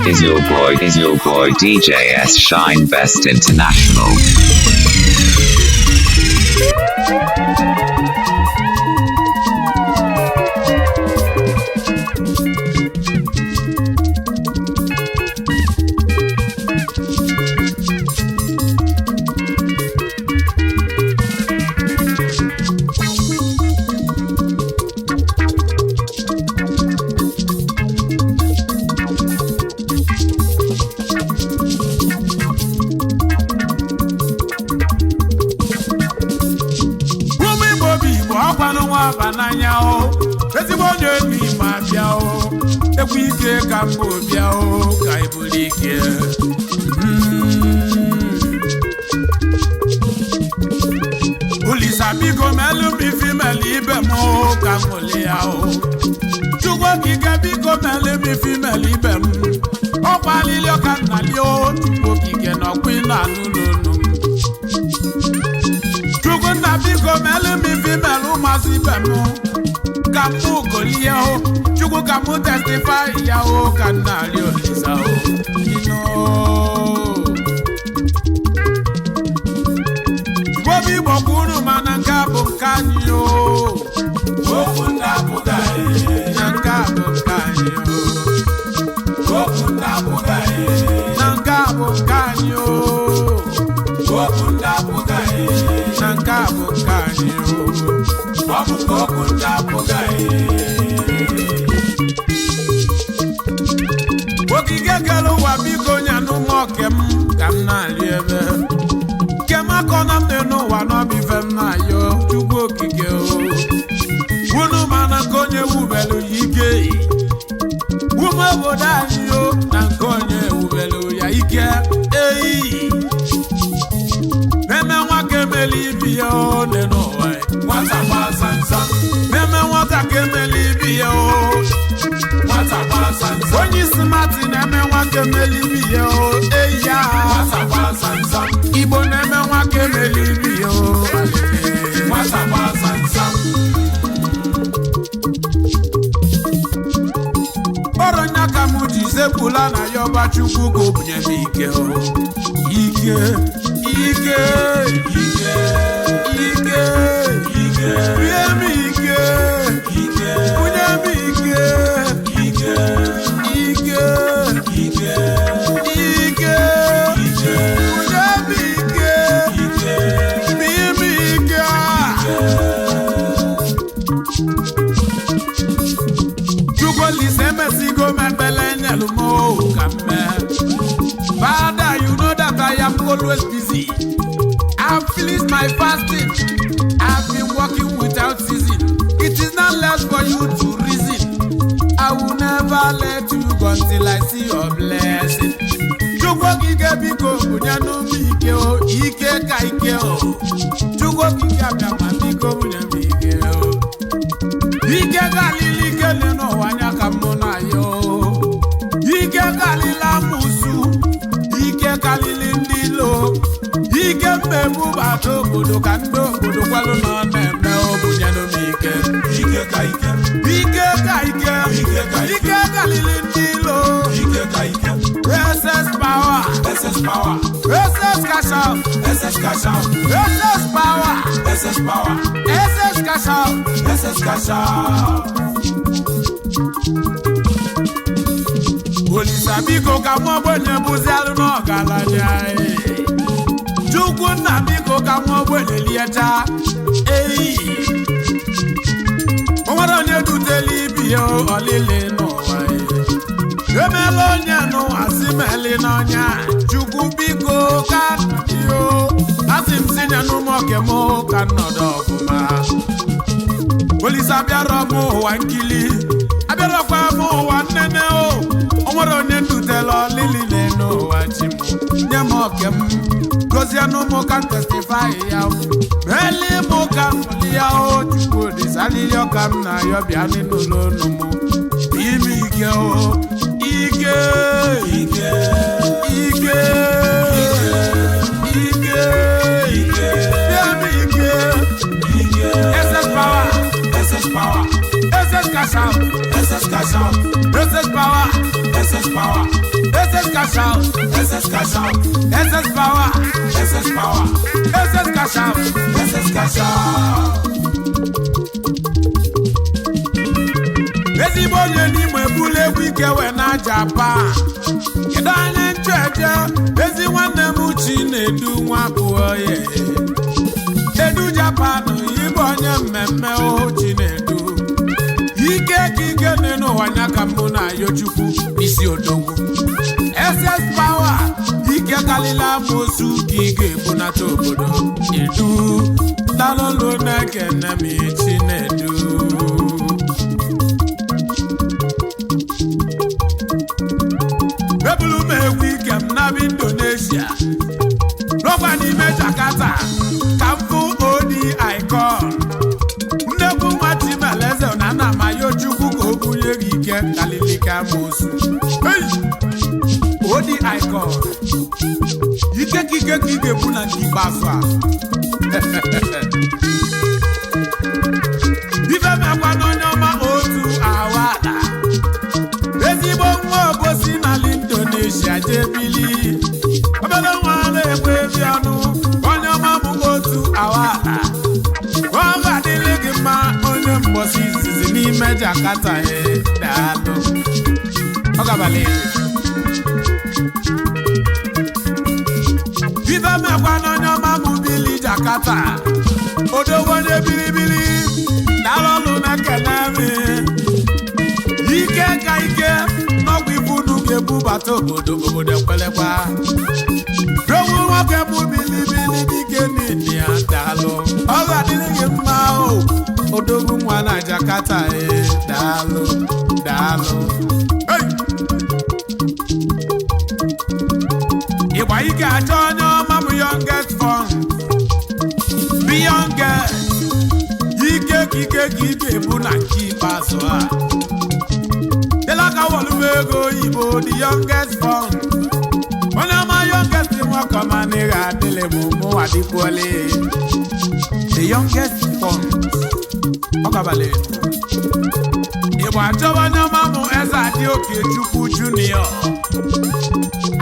Is your boy DJ S Shine Best International. Ụmụ Igbo bụ Igbo, ọkwanụ nwa aba n'anya o, ezigbo onye obi ma bịa o, ekwu ike ka mbụ bịa o, ka eburu ike. Olisa biko melụ m ife melụ ibe m o, ka m ṅụlị ya o. Chukwu okike biko melụ m ife melụ ibe m, ọkwa alili ọka nnali o. Chukwu okike na ọkwa ị na-anụ n'onu m. Chukwunna biko melụ m ife melụ ụmụazị ibe m, ka mụ golie o. Chukwu ka mụ testify ya o, ka nna arị Olisa o. Ino. Igbo bụ Igbo kwuru, mana nke a bụ nke anyị o. Okwu ndị apụgaghị. Na nke a bụ nke anyị o. Okwu ndị apụgaghị. Na nke a bụ nke anyị o. Okwu ndị apụgaghị. Na nke a bụ nke anyị o. Ọ bụ nke okwu ndị apụgaghị. Ogige kere ụwa biko nyanụ m oke m, ka m na-arị ebe nke m akọ na m dị n'ụwa n'ọbụ ife m na-ayọ Chukwu okike o. Unu mana nke onye wubelu ya ike, ume obodo anyị o, na nke onye wubelu ya ike eyi meme nwa ka emeli ibi ya o dị n'ụwa. Nwata gbaa zamzam. Meme nwata ka emeli ibi ya o. Nwata gbaa zamzam. Onye isi mati na-eme nwa ka emeli ibi ya o eyi ya. Nwata gbaa zamzam. Igbo na-eme nwa ka emeli ibi ya o. Nwata gbaa zamzam. Ọrụ nya ka m ji sepụla na ya ọba Chukwu ka o bunye m ike o. Ike, ike, ike, ike, Ike. rie m ike, Ike. bunye m ike, Ike. ike, Ike. ike, Ike. bunye m ike, Ike. bie m ike a. Chukwu Olise emesigo m ekpele nyelu m o ka m mee. Father, you know that I am always busy. I've finished my fasting. I've been working without ceasing. It is not left for you to reason. I will never let you go until I see your blessing. Chukwu okike biko bunyenụ m ike o, ike ka ike o. Chukwu okike abịa ma biko bunye m ike o. Ike galili ike dị n'ụwa anya ka mụ na ya o. Ike galili amụsụ, ike galili ndị ilo, ike mmegbu bata obodo ka ndị obodo kwalụ na ọ na-eme obunyenụ m ike. Ike ka ike. Ike ka ike, Ike ka ike. ike galili ndị ilo. Ike ka ike. SS power, SS power. SS cash out, SS cash out. SS power, SS power. SS cash out. SS cash out. Olisa biko ka mụ ogbenye bụzialụ n'ọgaranya ee. Chukwu nna biko ka mụ ogbenye liecha eyi o nwere onye dutela ibi ya ọlịlị n'ụwa ee. Emela onye n'ụwa si meli n'ọnya. Chukwu biko ka yo asị m si nye n'ụmụ oke m ka nnọdụ ọfụma. Olisa bịara m ụwa nkili, abịarakwa m ụwa nnene o. O nwere onye ndutela ọlịlị n'elu ụwa, chi m nye m oke m, gozie n'ụmụ ka m testify ya, meli m ka m ya o. Chukwu Olisa alili ọka m na ya bịa n'ụlọ ọnụ m ime ike o, ike, Ike. ike, ike, Ike. bịa m ike. Ike. SS power, SS power. SS. Cash Out. SS Cash Out. SS Power. SS Power. SS Cash Out. SS Cash Out. SS Power. SS Power. SS Cash Out. SS Cash Out. Ezigbo onye n'Imo ebula egwu ike wee na Japan. Kedu anya ncheje ezi nwanne m Chinedu nwa pụọ ye Edu Japan, ịbụ onye mmemme o Chinedu. Ike ka ike dị n'ụwa nya ka mụ na Ayochukwu isi odogwu. SS Power, ike karịla amosu ka ị ga-ebunata obodo. Edu dalụlụ na-ekene m, Chinedu. Ebulu m egwu ike m naba Indonesia, n'ọkwa n'ime Jakarta ka m fụ odi icon nnekwu nwa Chimeleze na nna Mayochukwu ka o bunye gị ike kalilika amosu. Hey! Odi icon, ike ka ike ka ị ga-ebu na nke ikpeazụ a. Ife mekwa n'onye ọma otu awada, ezigbo nwa obosi n'ala Indonesia jebili, obere nwa na-ekwe ebi ọnụ, onye ọma bụ otu awada. Ọ ga-adịrị gị mma, onye mgbọsi izizi n'ime Jakarta. E daalụ, ọ gabalị. Ife mekwa n'onye ọma bụ bili Jakarta, odogwu onye bilibili, daalụ na-ekene m. Ike ka ike n'ọgwụ ibu unu ga-ebubata obodo, obodo ekwelekwa dogwu nwoke bụ bilibili dike niile ya. Daalụ, ọ ga-adịrị gị mma o, odogwu nwa na Jakarta. E daalụ, daalụ. Hey! Ịgba ike achọ onye ọma bụ youngest fund bụ youngest. Ike ka ike ka ị ga-ebu na nke ikpeazụ a. Delaka wọlụm ego oyibo, the youngest fund, onye ọma youngest nwoke ọma na ị ga-adịlị m mụnwa dịkwuole the youngest fund. Ọ gabalị. Ịgba achọba onye ọma mụ eze adị oke Chukwu Junior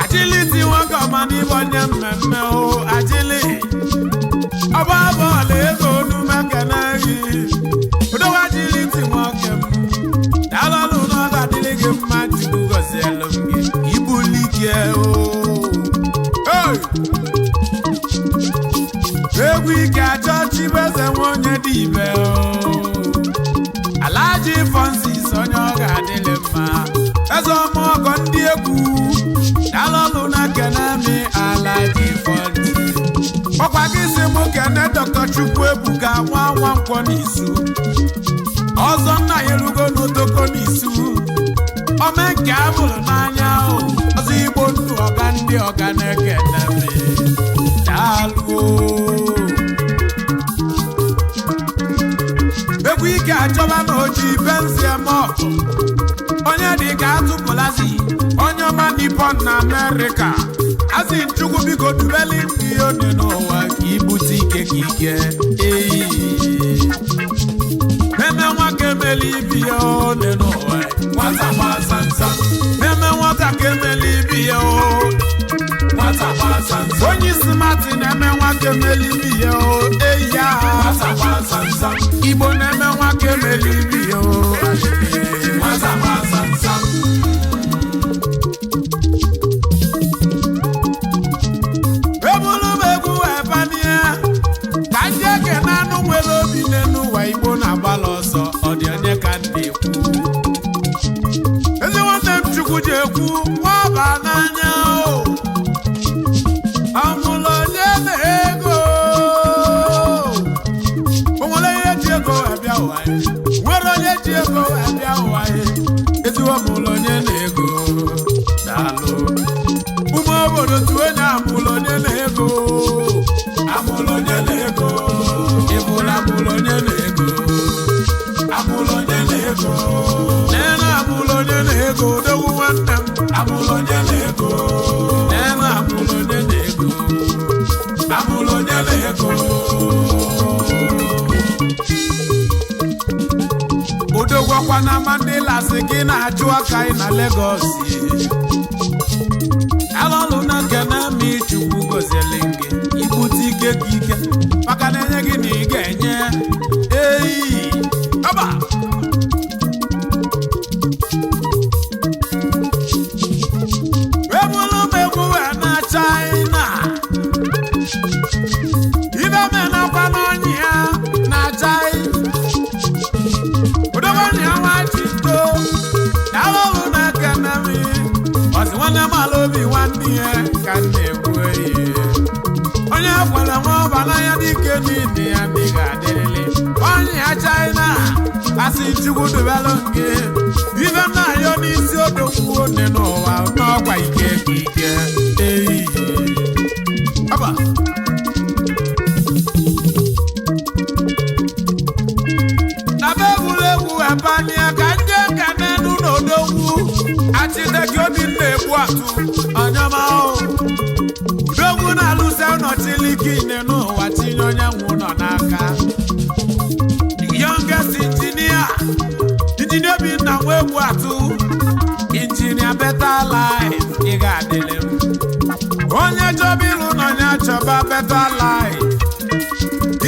Agility nwoke ọma n'ịbụ onye mmemme o agili ọba bọọlụ ego onumekene gị odowe agility nwoke m. Daalụ na ọ ga-adịrị gị mma. Chukwu gọzielu m gị ibuli ike o. Hey! Egwu ike achọ Chibeze nwa onye dị ibe o, Alhaji Francis, onye ọ ga-adịrị mma, eze ọma ọgọ ndị egwu. Daalụ na kene mi Alhaji Francis. Ọkwa gị si mụ kene Dr. Chukwu Ebuka nwa nwa nkwọ n'isu ọzọ, nna ya erugo n'otoko n'isu ome nke a bụrụ n'anya o. Ọzọ Igbo ndụ, ọga ndị ọga na-ekene m. Daalụ o. Egwu ike achọba na oji Benz eme ọgụ, onye dị ka atụpụlazi, onye ọma Nippon na Amerịka. Asị Chukwu biko dubeli ndị onye n'ụwa ka ibute ike ka ike eyi meme nwa ka emeli ibi ya one n'ụwa. Nwata gba nza. Meme nwata ka emeli ibi ya o. Nwata gba nza. Onye isi mati na-eme nwa ka emeli ibi ya o eyi ya. Nwata gba nza. Igbo na-eme nwa ka emeli ibi ya o. Nwata gba nza. Ebulu m egwu wee banye ka ndị eke na anụ nwere obi n'elu ụwa. Igbo na-agbala ọsọ, ọ dị onye ka ndị ekwu. Ezi nwanne m Chukwu ji ekwu nwa ọba n'anya o, ọmụlụ onye na-ego o nwere onye ji ego abịa ụwa ya, nwere onye ji ego abịa ụwa ya. Ezigbo ọmụlụ onye na-ego, daalụ. Ụmụ obodo tuo na amụlụ onye na-ego. Amụlụ onye na-ego. Ịbụla amụlụ onye na-ego. Amụlụ onye na-ego. Nene amụlụ onye na-ego, odogwu nwanne m. Amụlụ onye na-ego. na Mandela sị gị na-achụ aka ị na Lagos. Alọlụ na nkene ma Chukwu gozili gị ibute ike ka ike maka na enye gị na ị ga-enye eyi ọba. Ebulu m egwu wee na China, ibe menakwa n'ọnyị ya na China. Odogwu ya nwa chito alọlụ na nkene m ọsị nwanne m ala obi nwanne ya ka m na-ekwu eyi onye kwere nwa ọba n'anya dike n'ili ya ndị ga-adịrịrị onye ya China asị Chukwu dubelụ gị ife m na-ayọ n'isi odogwu one n'ụwa n'ọkwa ike ka ike eyi ọba. Na be egwuregwu ebania ka ndị ka n'enu n'odogwu achideke obi na-egbu atụ onyema odogwu na-alụso nọchilike ine n'ụwa tinye onye nwe ụlọ n'aka. The youngest engineer, injinia Obinna nwa egbu atụ, injinia better life, ị ga-adịlị m onye chọba ịlụ nọ ya chọba better life.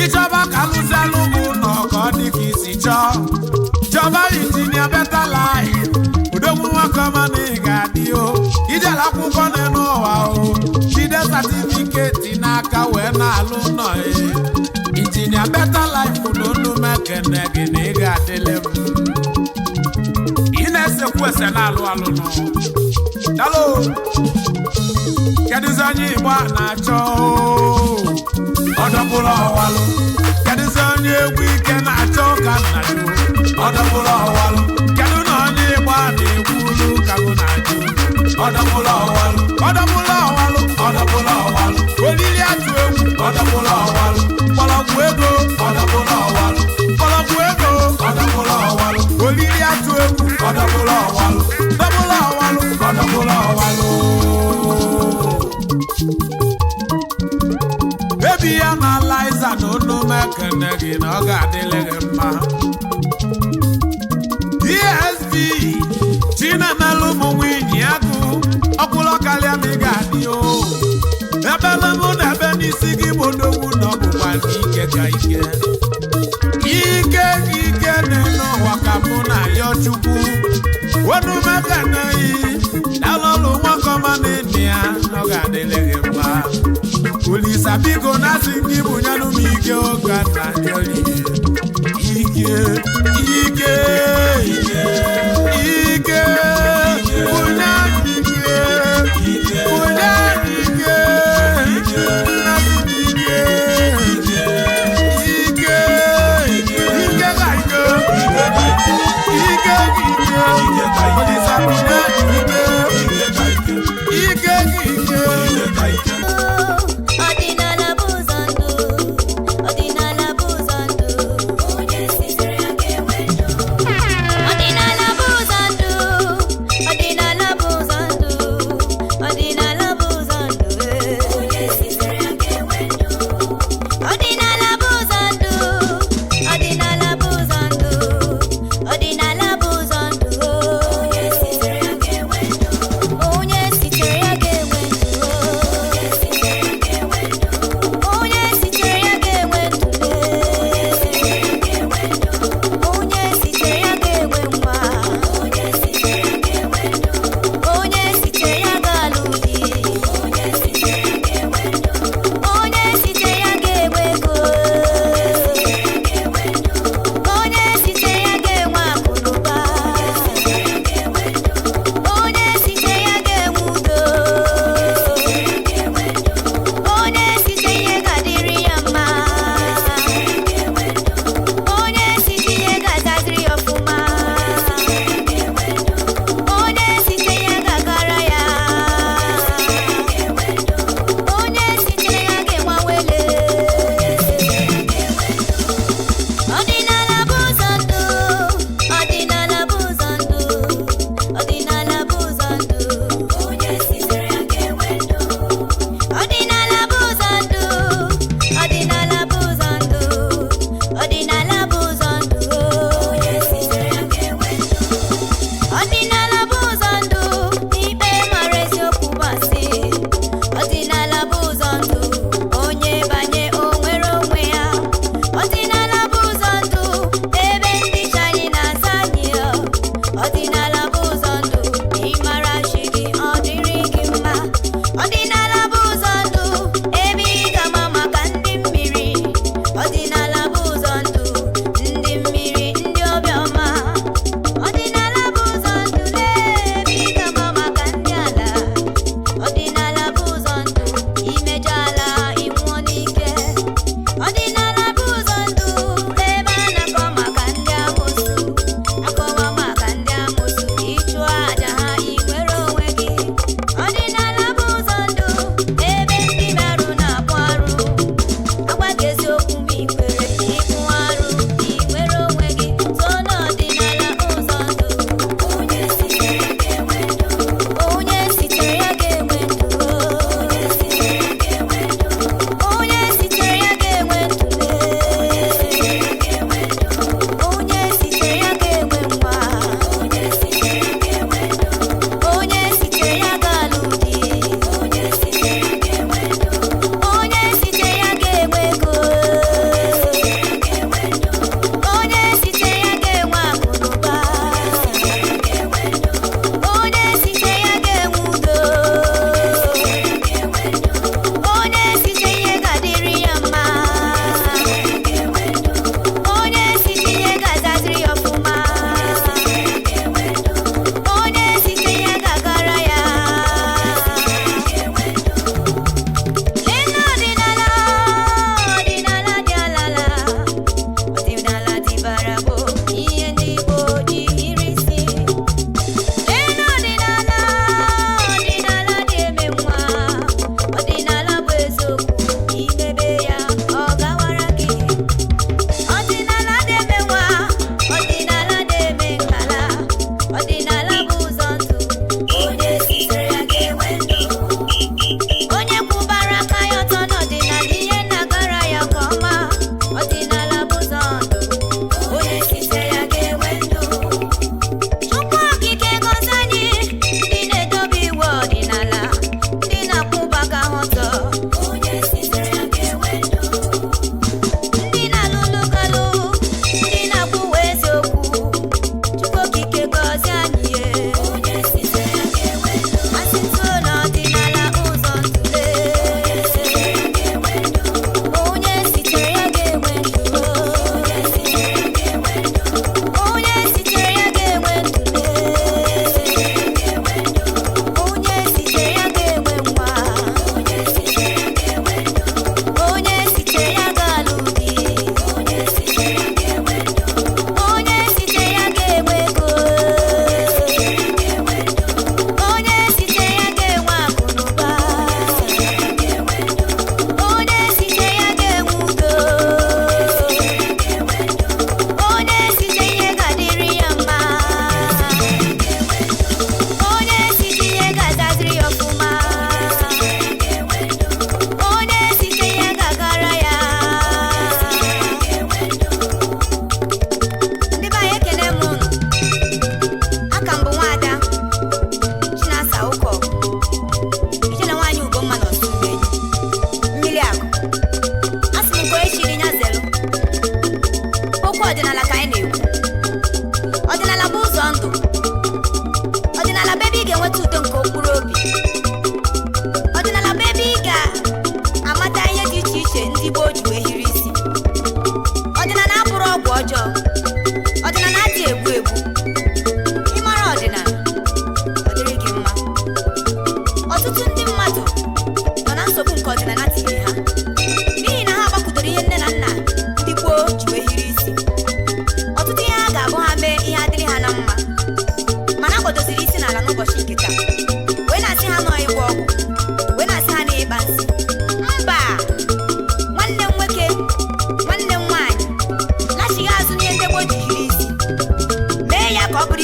Ịchọba ka alụzialụ gị ụlọ ka ọ dị ka isi chọọ, chọba injinia better life. Odogwu nwoke ọma na ị ga-adị o ijele akwụkwọ n'elu ụwa o jide certificate n'aka wee na-alụ nọ e injinia better life na olu mekene gị na ị ga-adịlị m ị na-esekwu ese na-alụ alụnụ dalo. Kedụzi onye Igbo a na-achọ ọdọbụla ọwalụ? Kedụzi onye egwu ike na-achọ ka nna jụ ọdọbụla ọwalụ? Kedụ na onye Igbo a na-ekwulu ka mụ na-ajụ ọdọbụla ọwalụ, ọdọbụla ọwalụ, ọdọbụla ọwalụ, olili atụ egwu ọdọbụla ọwalụ, mgbọrọgwụ ego ọdọbụla ọwalụ, mgbọrọgwụ ego ọdọbụla ọwalụ, olili atụ egwu ọdọbụla ọwalụ, dọbụla ọwalụ, ọdọbụla ọwalụ. Bebi ya na Liza na onu mekene gị na ọ ga-adịlị gị mma. DSV Chinamelu ụmụ nwunye ya gụ ọkwụlọ karịa ma ị ga-adị o ebele mụ na ebe n'isi gị bụ odogwu na ọ bụkwa ike ka ike ike ka ike n'elu ụwa ka mụ na ya Chukwu onu mekene yi dalọlụ nwoke ọma na ịnị ya na ọ ga-adịlị gị mma. Olisa biko na-asị ndị bụ nyanụ m ike ụka na jọli ike ike ike bunye ike bunye ike nnasị ike ike ike ka ike ike ike Olisa bunye ike ike ike. Ọdịnala bụ ụzọ ndụ, ọdịnala bụ ụzọ ndụ, onye sitere aka enwe ndụ. Ọdịnala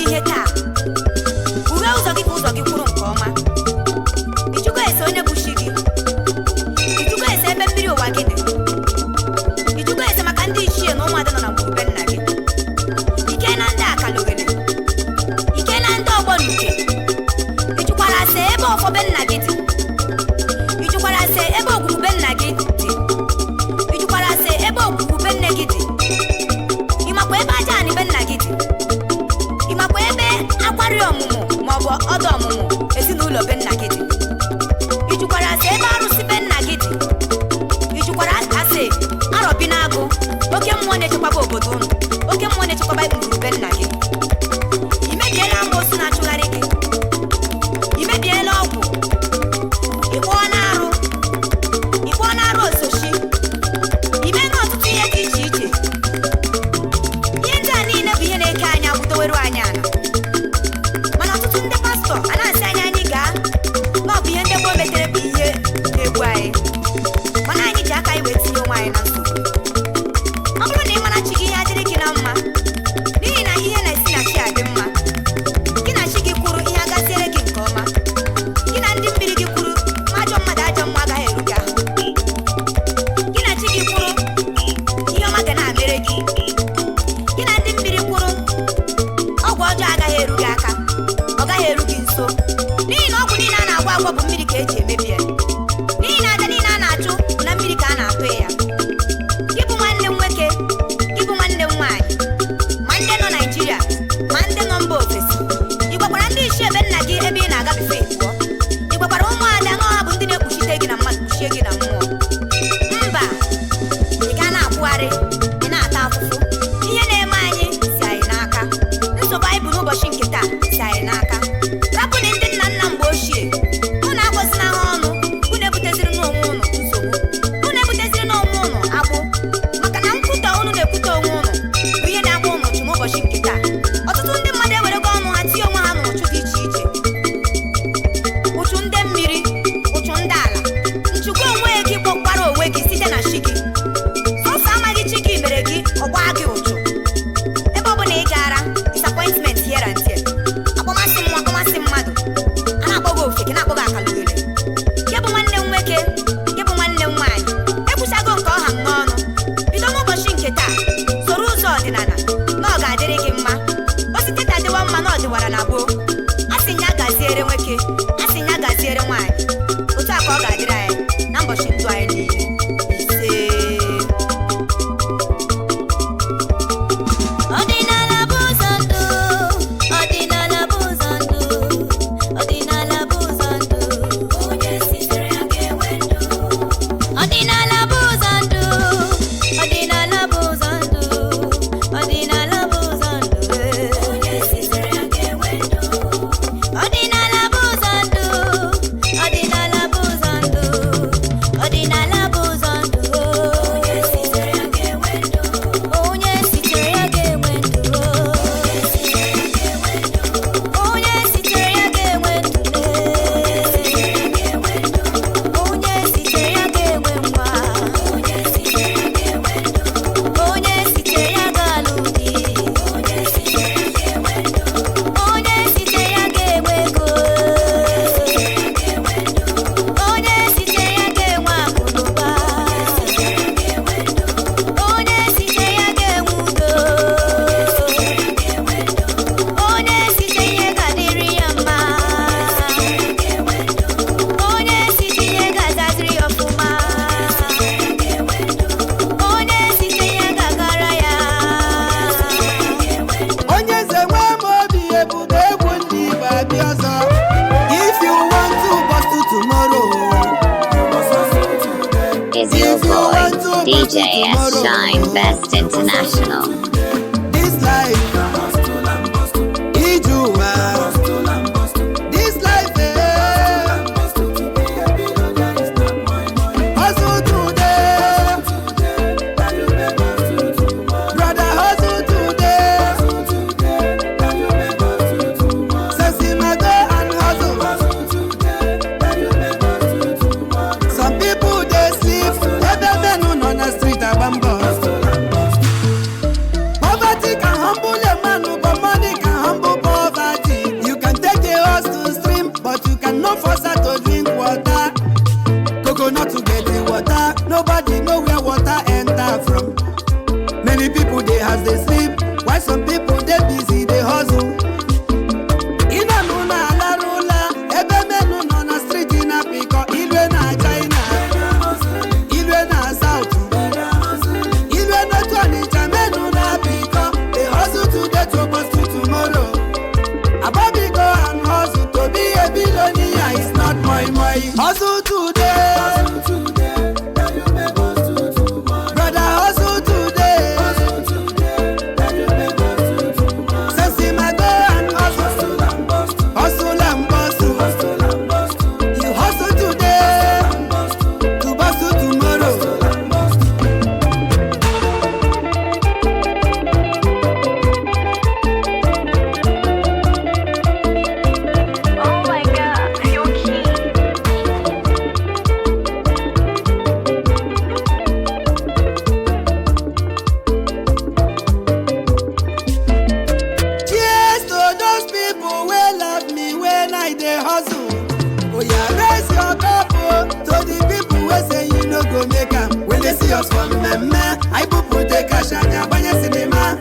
ihe taa. Uwe ụzọ gị ka ụzọ gị kwụrụ nke ọma. Ịjụgo ese onye bụ chi gị? Ịjụgo ese ebe mmiri ụwa gị dị? Ịjụgo ese maka ndị ichie na ụmụada nọ na ngwurube nna gị? Ike na ndị akalogene, ike na ndị ọgbọ n'uke. Ị jụkwara ase ebe ọfọ be nna gị dị? Ị jụkwara ase ebe ogwugwu be nna gị dị? Ị jụkwara ase ebe ogwugwu be nne gị dị? Ị makwa ebe aja anị be nna gị dị? Ị makwa ebe akwari ọmụmụ maọbụ ọdọ ọmụmụ ezinụlọ be nna gị dị? Ị jụkwara ase ebe arụsị be nna gị dị? Ị jụkwara ase arọbi n'agụ, oke mmụọ na-echekwaba obodo unu, oke mmụọ na-echekwaba ngwuru be nna gị? I mebiela amoosu na-achụgharị gị? I mebiela ọgwụ? Ị kpọọ na-arụ, ị kpọọ na-arụ osochi? I meela ọtụtụ ihe dị iche iche. Ihe ndị a niile bụ ihe na-eke anyị agbụdoweru anyị ala. Mana ọtụtụ ndị pastọ a na-asị anyị anyị gaa na ọ bụ ihe ndị gboo metere bụ ihe na-egbu anyị, mana anyị ji aka anyị wee tinye onwe anyị na nsogbu. Ọ bụrụ na ị mara chi gị, ihe adịrị gị na mma, n'ihi na ihe na-esi na chi adị mma. Gị na chi gị kwuru, ihe agaziere gị nke ọma. Gị na ndị mmiri gị kwuru, ma ajọ mmadụ, ajọ mmụọ agaghị eru gị ahụ. Gị na chi gị kwuru, ihe ọma ga na-amere gị. Gị na ndị mmiri kwuru, ọgwụ ọjọọ agaghị eru gị aka, ọ gaghị eru gị nso, n'ihi na ọgwụ niile a na-agwọ agwọ bụ mmiri ka eji emebi ya, n'ihi na aja niile a na-achụ bụ na mmiri ka a na-atụ ya. Gị bụ nwanne m nwoke, gị bụ nwanne m nwaanyị, ma ndị nọ Naijiria ma ndị nọ mba ofesi, ị gwakwara ndị ichie ebe nna gị ebe ị na-aga before ị pụọ? Ị gwakwara ụmụada na ọha bụ ndị na-ekpuchite gị na mmadụ, kpuchie gị na mmụọ? Mba, ị ga na-akwụgharị, ị na-ata afụfụ. Ihe na-eme anyị si anyị n'aka. Nsogbu anyị bụ n'ụbọchị nke taa si anyị n'aka. Rapụnụ ndị nna nna mgbe ochie. Unu agwọzina ha ọnụ. Unu ebuteziri n'onwe unu nsogbu, unu ebuteziri n'onwe unu agbụ, maka na nkwutọ unu na-ekwutọ onwe unu bụ ihe na-agba unu ụchụ n'ụbọchị nke taa. Ọtụtụ ndị mmadụ ewerego ọnụ ha tinye onwe ha n'ụchụ dị iche iche: ụchụ ndị mmiri, ụchụ ndị ala, nchukwu onwe gị kpọkwara onwe gị site na chi gị. Sọsọ amaghị chi gị mere gị ọgba gị ụchụ. Ebe ọ bụla ị gara, disappointment here and there, akpọmasị mmụọ, akpọmasị mmadụ, a na-akpọ gị ofeke, na-akpọ gị akalughere. Gị bụ nwanne m nwoke, gị bụ nwanne m nwaanyị, ekwuchago nke ọha m n'ọnụ. Bido n'ụbọchị nke taa, soro ụzọ ọdịnala na ọ ga-adịrị gị mma. Osite ta dịwa mma na ọ dịwara na gboo. A sị nya gaziere nwoke, a sị nya gaziere nwaanyị. Otu a ka ọ ga-adịrị anyị na mbọchị ndụ anyị niile. Ise. Ọdịnala bụ ụzọ ndụ, ọdịnala bụ ụzọ ndụ, ọdịnala bụ ụzọ ndụ. Onye sitere ya ga-enwe ndụ. Ọdịnala bụ ụzọ ndụ, ọdịnala bụ ụzọ ndụ, ọdịnala bụ ụzọ ndụ. Onye sitere ya ga-enwe ndụ. Ọdịnala bụ ụzọ ndụ, ọdịnala bụ ụzọ ndụ, ọdịnala bụ ụzọ ndụ. Onye sitere ya ga-enwe ndụ. Onye sitere ya ga-enwe ndụ. Onye sitere ya ga-enwe ndụ. Onye sitere ya ga-enwe nwa. Onye sitere ya ga-enwe ndụ. Onye sitere ya ga-alụ di. Onye sitere ya ga-enwe ndụ. Onye sitere ya ga-enwe ego. Onye sitere ya ga-enwe akụnụba. Onye sitere ya ga-enwe udo. Onye site ihe ga-adịrị ya mma. Onye site ihe ga-azaziri ya ọfụma. Onye site ihe ga-agara ya. Onye eze nwe m obi ebube, egwu ndị Igbo abịa ọzọ. If you want to bust tomorrow, Is your if you boy want to bust DJ S tomorrow, Shine Best International. This life, ije ụwa, this life, eh, hustle today, brother, hustle today. Sesima, go and hustle. Some people dey sleep, ebe menu nọ na street agba mbọ. Others dey sleep while some people dey busy dey hustle. Ị nọ na alarụ ụla ebe menu nọ na street na pịkọ ilue na China, ilue na South, ilue n'otu Ọnịcha menu na pịkọ dey hustle today to bust tomorrow. Abobi go and hustle to be a billionaire is not moi moi. Hustle today. Brother, hustle today. Sensima go and hustle. Hustle and bustle. You hustle today to bustle tomorrow. Oh my god, you're cute. Cheers to those people wey love me when I dey hustle. Oya raise your cup o to the people wey say you no go make am. When they see us for mmemme, I bupute cash and agbanye cinema.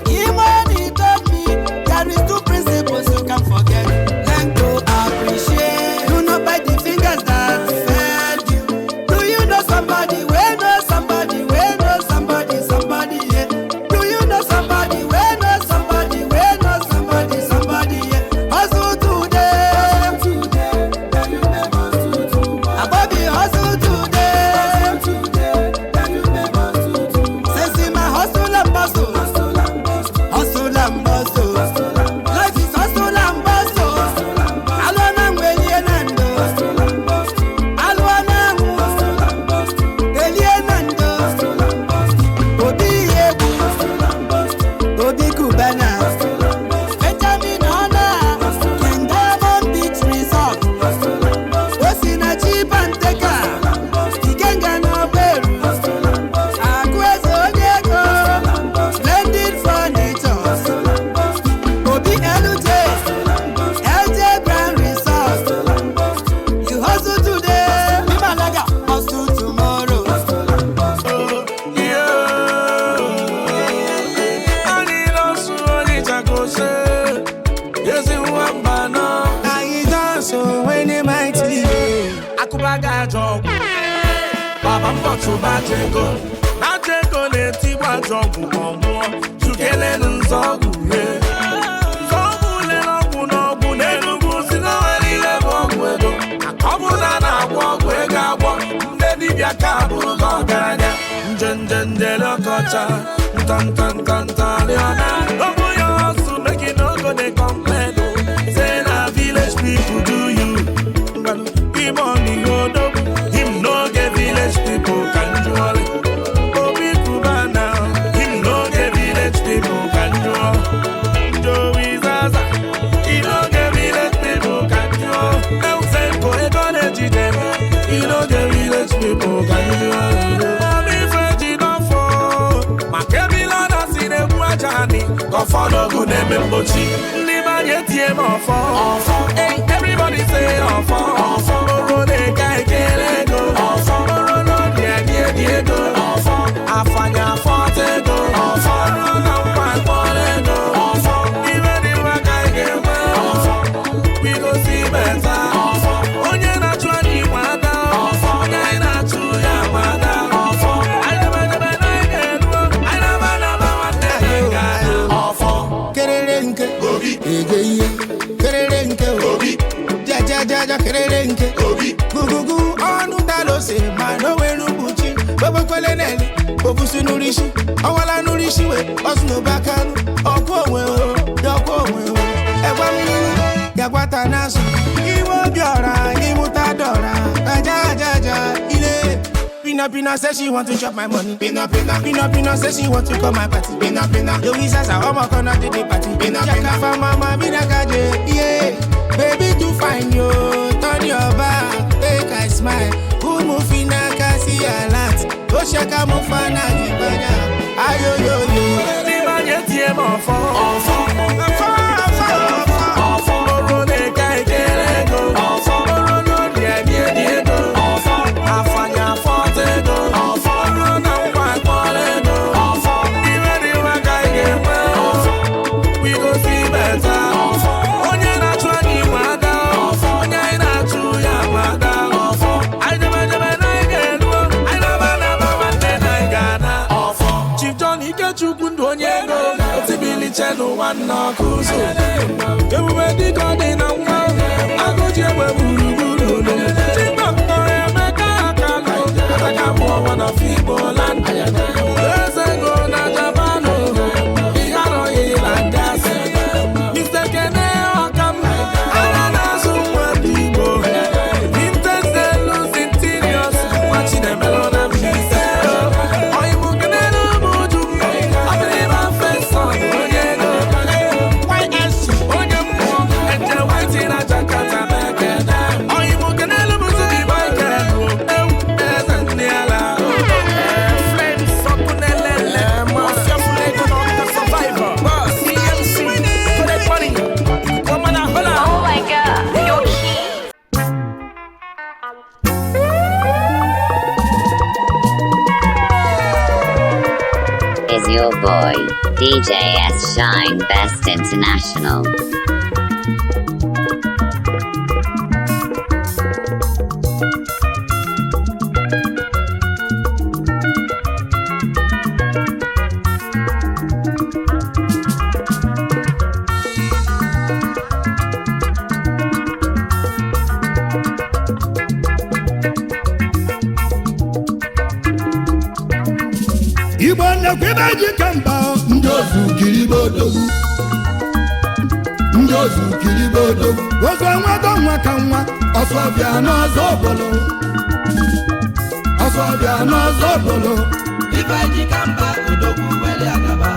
Imani told me there is two principles you can forget. Learn to appreciate. Do not bite the fingers that fed you. Do you know somebody wey know somebody wey know somebody somebody yeah? Do you know somebody wey know somebody wey know somebody somebody yeah? Hustle today. Abobi hustle today. Sensima hustle and bustle. Hustle and bustle. Life is hustle and bustle. Alụọ na nwe elie na ndo. Alụọ na anwụ. Elie na ndo. Obi egwu. Obi Cubana. Benjamin Ona. King Diamond Beach Resort. Osinachi Panteka. Ikenga n'Ogberu. Akụ eze onye ego. Splendid Furniture. Obi LJ. LJ Grand Resort. You hustle today, Bimalaga hustle tomorrow. Anyị dance oh, when they mighty. Akụbaga ajọ ọgwụ baba mbọchụ baja ego ajọ ego na-etigbu ajọ ọgwụ ma ọ nwụọ chukelenu nzọọgwụ ye nzọọgwụ lere ọgwụ n'ọgwụ n'Enugwu si na nwere ihe bụ ọgwụ ego ọ bụ na a na-agwọ ọgwụ ego agwọ ndị dibịa ka bụrụ gị ọgaranya nje nje njele ọkọcha ntọntọntọntọrịọna obu ya ọsụ make you no go dey complain o say na village people do you. Imoni odogwu, him no get village people can jolly. Obi Cubana, him no get village people can jolly. Joey Zaza, he no get village people can jolly. Elsenko ego na-ejide, he no get village people can jolly. Obi Feji n'ọfọ, maka ebila na si na-egbu aja anị, ka ọfọ n'ogu na-eme mgbochi. Ndị be anyị etie m ọfọ. Hey, everybody say ọfọ. Oro na-eke ekele ego. Oro n'obi edi edi ego. Afanya afọta ego. Oro na nkwa akpọrọ ego. Ibe dị mma ka anyị ga-enwe. We go see better. Onye na-achụ anyị nwe ada. Onye anyị na-achụ ya nwe ada. Anyị debe debe na anyị ga-eruo. Anyị naba naba nwanne anyị ga-ada. Kerere nke obi ege ihe kerere nke obi jajajaja kerere nke obi gugugu ọnụ dalose ma n'onwere mkpuchi gbogbekele neli obusi n'urisi ọwala n'urisi we ọsụ n'ụbakanu ọkụ onwe o dọkụ onwe o ẹgwa mmiri gagwata n'azụ iwe obi ọra ịmụta dọra aja aja aja ile. Pina Pina say she want to chop my money. Pina Pina Pina Pina say she want to come my party. Pina Pina Yogi Zaza ọmọ kan náà dé party. Pina Pina fa mama Bina Kaje. Yeah, baby too fine yo, turn your back, make I smile. Umu fina kasi alert, o ṣe ká mú fana jìbanya. Ayo yo yo. Ndị be anyị etie m ọfọ. Ọfọ, ọfọ, ọfọ. Oro na-eke ekele ego. Oro n'obi edi edi ego. Afanya afọta ego. Oro na nkwa akpọrọ ego. Nwanne ọkụ ụzọ ebube dịka ọ dị na nwa agụji egbe gburugburu Chidọkta Emeka Akalụ ataka mụọ nwa na Igbo land eze go na Japan ihe arọghị na gasị Mr. Kene Ọkam ara na-azụ nwa ndị Igbo Vintage Interiors nwa Chinemelu na Mbaise Ọyịmụ kenere ụmụ Uju Ọbịrịba Fesọn onye ego YSC onye mmụọ Eje White na Jakarta mekene Ọyịmụ kenere m Zubi Michael ewu eze ndị ala Flames ọkụ na-elele Ọfịa ego na ọkụ Survivor CMC Connect Money Woman Ahola. Oh my God, you're key. Is your boy, DJ S Shine Best International. Igbo nnekwu ibe ji kemba ndị ozu kiribe odogwu ndị ozu kiribe odogwu ozu enwego nwa ka nwa ọsọbịa n'ọzọ obolo ọsọbịa n'ọzọ obolo Ife ji ka mba odogwu weli agaba.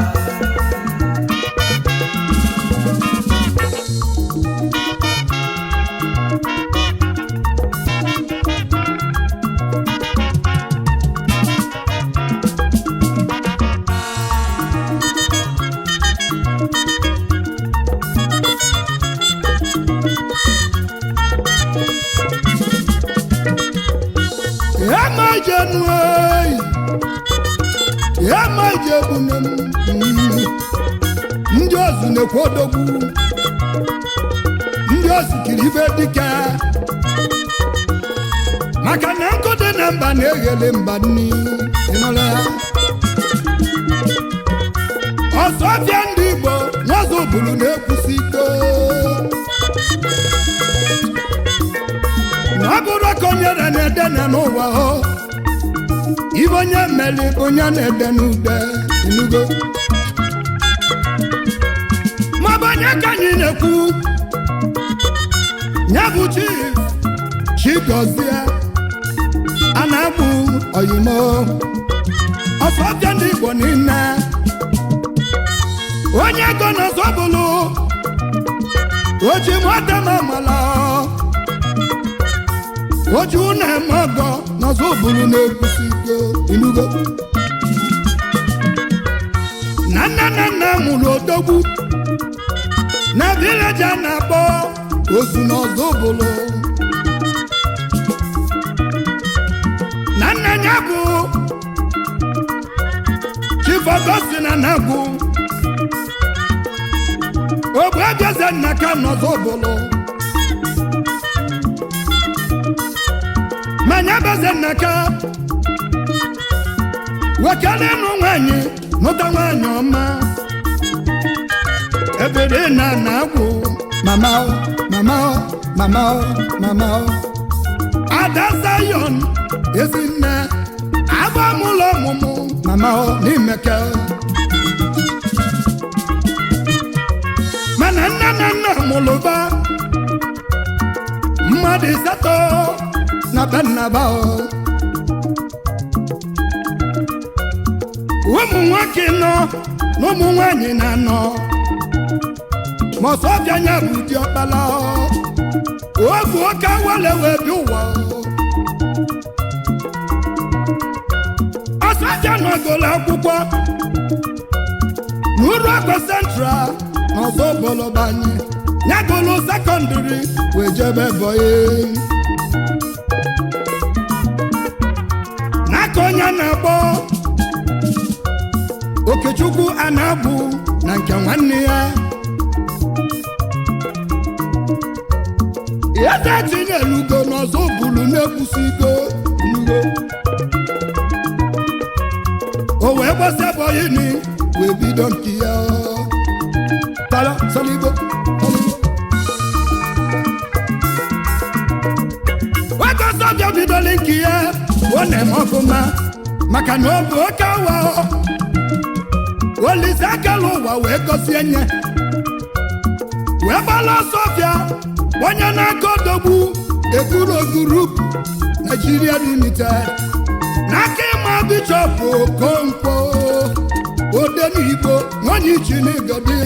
Ema jenu eyi ema jebune m ndị ozu na-ekwu odogwu ndị ozu kiri ibe dike maka na nkụ dị na mba na-eghele mba nni ịnụla ya ọsọfịa ndị Igbo nwazụ bụrụ na-ekwusi ike na ọ bụrụ ka onye re na-ede na n'ụwa ọ ibe onye mere bụ onye na-ede n'ude inugo maọbụ onye ka anyị na-ekwu ya bụ chief Chigozie a na-agbụ oyimo ọsọbịa ndị Igbo niile onye ego na ọzọbụlụ oji nwata m amala oju na-eme ọgọ n'ọzọ bụrụ na-ekwusi ike inugo na nna na nna mụrụ odogwu na vileji a na-akpọ ozu n'ọzọ bụrụ na nna ya bụ Chief Augustine Anagwu ogbe ebieze nna ka n'ọzọ bụrụ manya beze nnaka wekele nụ nwanyị nụta nwanyị ọma ebere na na-agwụ mama o, mama o, mama o, mama o. Ada Zion ezinne agbamụlọ ọmụmụ mama o n'imeke mana nne na nna mụlụba mmadụ asatọ na be nnaba o ụmụ nwoke nọ na ụmụ nwanyị na-anọ ma ọsọbịa anya bụ diọkpala obu oke awele wee bi ụwa ọsọbịa nọgolo akwụkwọ n'uru agba central na ọzọ bọlọbanye nyagolo sekọndịrị wee jebe bọyị n'aka onye na-akpọ Okechukwu a na-abụ na nke nwanne ya eze tinyelugo n'ọzọ bulu na-ekwusigo nugo o wee gbasa bọyịnị wee bido nke ya. Solibo, solibo. Nwata ọsọbịa bidoro nke ya, ọ na-eme ọfụma maka na ọ bụ oke awa. Olise akala ụwa wee gosie nye, wee gbala ọsọbịa onye na-aka odogwu Ekuro Group Nigeria Limited n'aka ịma Bishọp Okonkwo Odenigbo nwanyị Chinigodi.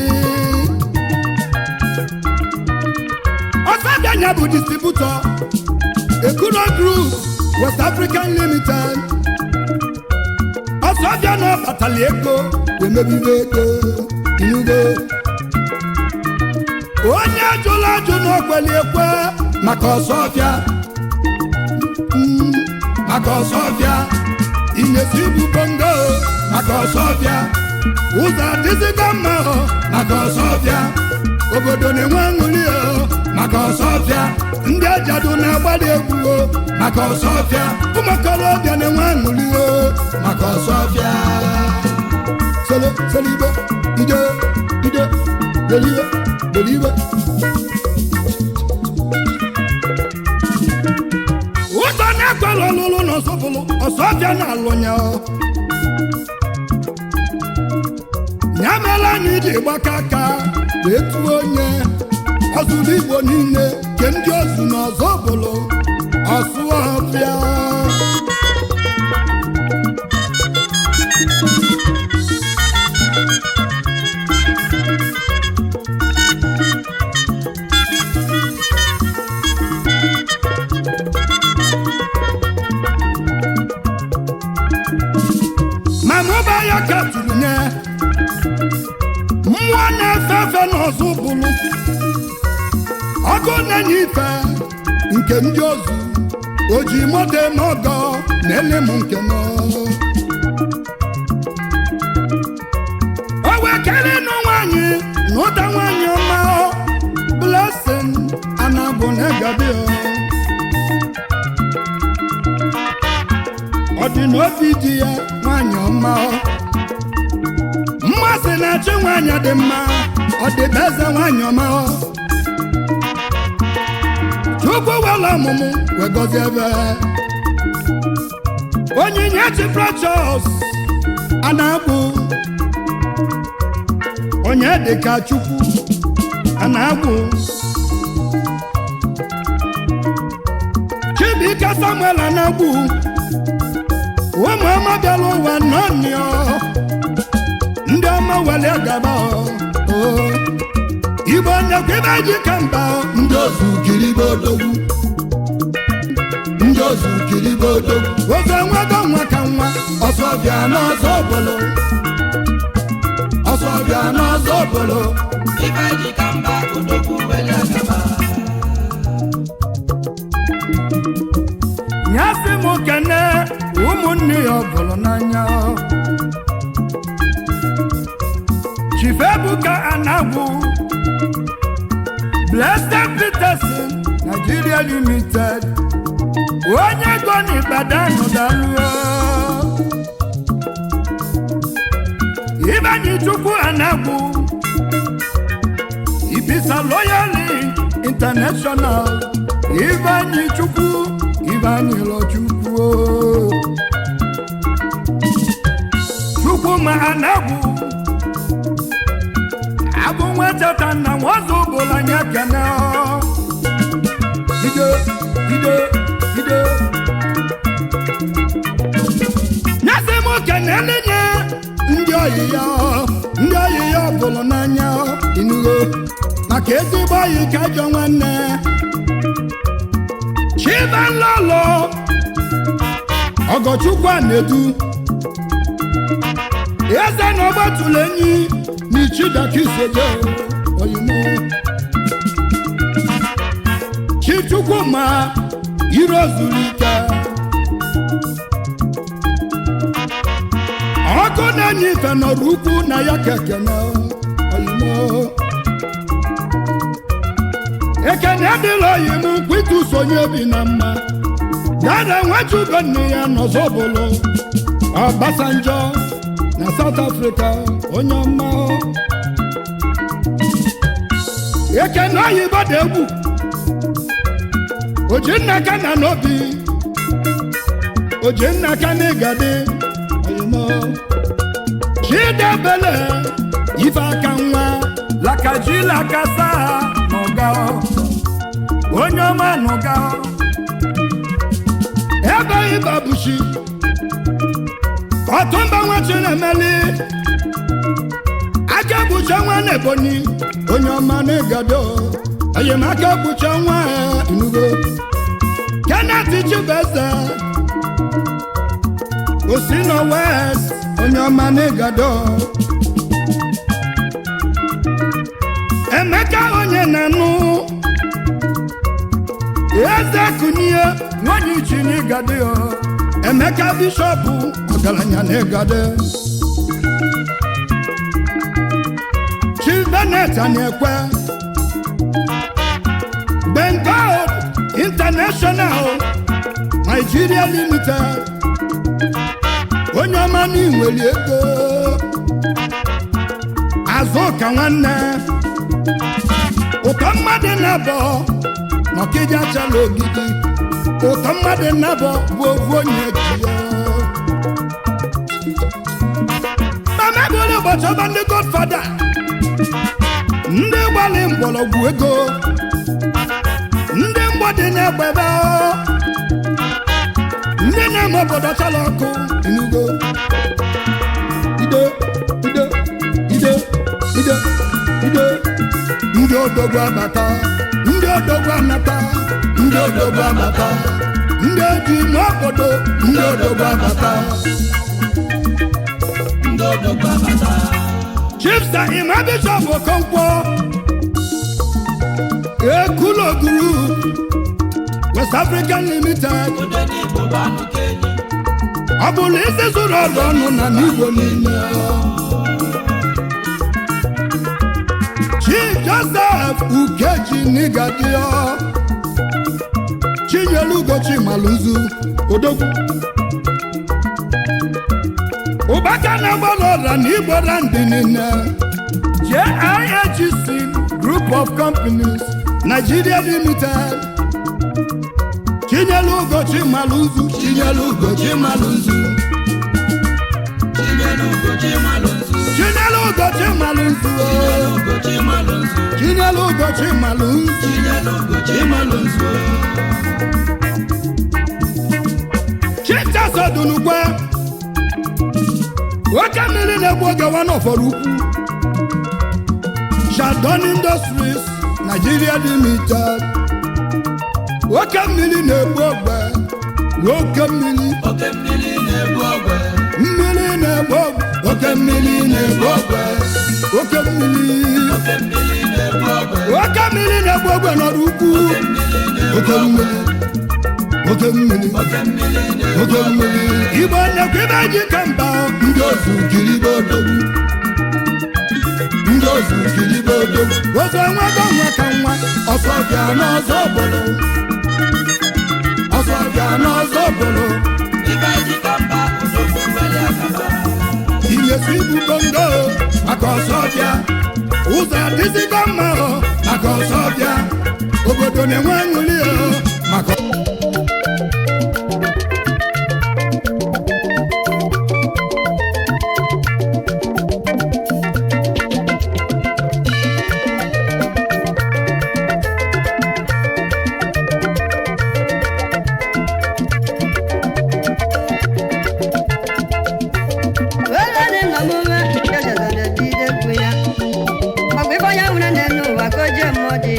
Ọsọbịa nya bụ distributor Ekuro Group West African Limited. Ọsọbịa na ọbatali ego wee mebibe ego inugo. Onye ajụla ajụ n'okweli ekwe maka ọsọbịa, maka ọsọbịa inyesi ibu bongo, maka ọsọbịa ụzọ adịzigo mma o, maka ọsọbịa obodo na-enwe aṅụrị o, maka ọsọbịa ndị ajadu na-agbali egwu o, maka ọsọbịa ụmụ okorobịa na-enwe aṅụrị o, maka ọsọbịa. Solo solibe ide ide delibe delibe. Ụzọ na-ekwela ọlụlụ na ọsọfụlụ ọsọbịa na-alụnya ya mere anyị ji gbaka aka wee tụọ onye ọzụrụ Igbo niile ke ndị ozu na ọzọbụlụ ọsụọfịa. Mama ọba ya ka tụrụ nye mmụọ na-efe efe n'ọzọ bụlụ ọkụ na-enye ife nke ndị ozu oji moto eme ọgọ na-ele m nke m. O wee kelee nụ nwaanyị na ụta nwaanyị ọma Blessing anabụ na gabi ọ dị n'obi di ya nwaanyị ọma. Mmasị na-achị nwaanyị dị mma, ọ dị bụ eze nwaanyị ọma. Chukwu wela ọmụmụ wee gọzie ebe Onyinyechi Precious a na-agbụ onye dịka Chukwu a na-agbụ Chibuike Samuel a na-agbụ ụmụ ọma bịara ụwa nọnịọ ndị ọma were gaba o. Igbo nyekwa ibe ji ka mba ndị ozu kiribe odogwu ndị ozu kiribe odogwu ozu enwego nwa ka nwa ọsọbịa n'ọzọ obolo ọsọbịa n'ọzọ obolo. Ife ji ka mba odogwu wele agaba. Nyasị m kene ụmụnne ya ọ bụrụ n'anya Chief Ebuka Anagwu Blessed Peterson Nigeria Limited onye ego n'Ibadan daluo. Ibanyi Chukwu Anagwu Ibisa Loyal International Ibanyi Chukwu Ibanyi Lọchukwu o. Chukwu ma Anagwu abụ nwa cheta nna nwazu bụla nye kene ọ. Ide ide ide nyasị m kenele nye ndị oyi ya ndị oyi ya bụrụ n'anya inugo maka ezigbo oyi ka ajọ nwanne Chibalolo Ọgọchukwu a na-edu eze na ọgbatụlụ enyi n'ichidakiseje oyimo Chichukwuma iro zuru ike ọkụ na-enye ife nọrọ ukwu na ya kekene oyimo ekene adịla oyim nkwịtụ sonye bi na mma dada nwachugo nne ya n'ọzọbụlụ Ọbasanjọ na South Africa onye ọma. Ekene oyibo dị egwu oji nna ka na n'obi oji nna ka na ịgadị oyimo chidebele ife aka nwa lakaji lakasa n'ụga onye ọma n'ụga ebe ịba bụchi ọtụmba nwa chinemeli aka bụchi nwa na ebonyi onye ọma na ịgado enyemaka bụchi nwa enugo Kenneth Chibeze Osino West onye ọma na ịgado Emeka onye na-anụ eze kunye nwanyị uchi n'ịgado ya Emeka bishọpụ ọgaranya na ịgado Chief Bennett Anekwe Bengal International Nigeria Limited onye ọma n'inwere ego Azụka nwanne ụtọ mmadụ na-abọ n'Ọkịja chala ogidi ụtọ mmadụ na-abọ bụ ofu onye ji ya mama bụrụ ụbọchị ọba ndị godfada ndị gbalị mgbọrọgwụ ego ndị mgbọdị na-egbebe ndị na-eme obodo chala ọkụ enugo ide ide ide ide ide ndị odogwu abata ndị odogwu anata ndị odogwu abata ndị eji n'obodo ndị odogwu abata ndị odogwu abata Chief Sir Emma Bishop Okonkwo Ekulo Group West African Limited odenigbo bụ anụ ka enyi ọ bụla isi zụrụ ọrụ ọnụ na n'igbo niile Chief Joseph Ukeji Nigadio Chinyelugo Chimaluzu Odogwu Ụbaka na-agbalụ ọra na Igbo ndị niile JIHC Group of Companies Nigeria Limited Chinyelugo Chimaluzu Chinyelugo Chimaluzu Chinyelugo Chimalụnzu Chinyelugo Chimaluzu Chinyelugo Chimalụnzu Chinyelugo Chimaluzu Chinyelugo Chimalụnzu Chief Odunukwe oke mmiri na-egbu oge nwa n'ọfọrọ ukwu Shadon Industries Nigeria Limited oke mmiri na-egbu ogbe oke mmiri oke mmiri na-egbu ogwe mmiri na-egbu ogbe oke mmiri na-egbu ogbe oke mmiri oke mmiri na-egbu ogwe oke mmiri na-egbu ogbe nọrọ ukwu oke mmiri oke mmiri oke mmiri na-egbu oke mmiri igbo nnekwu ibe ji ka mba ndị ozu kiribe odogwu ndị ozu kiribe odogwu ozu enwego nwa ka nwa ọsọ bịa n'ọzọ obodo ọsọ bịa n'ọzọ obodo ibe ji ka mba odogwu nwere akaba inyesi ibu bongo maka ọsọ bịa ụzọ adịzigo mma o maka ọsọ bịa obodo na-enwe aṅụrị o maka Ọgwụ ife onye nwere n'elu ụwa ka o jee mmụọ dị.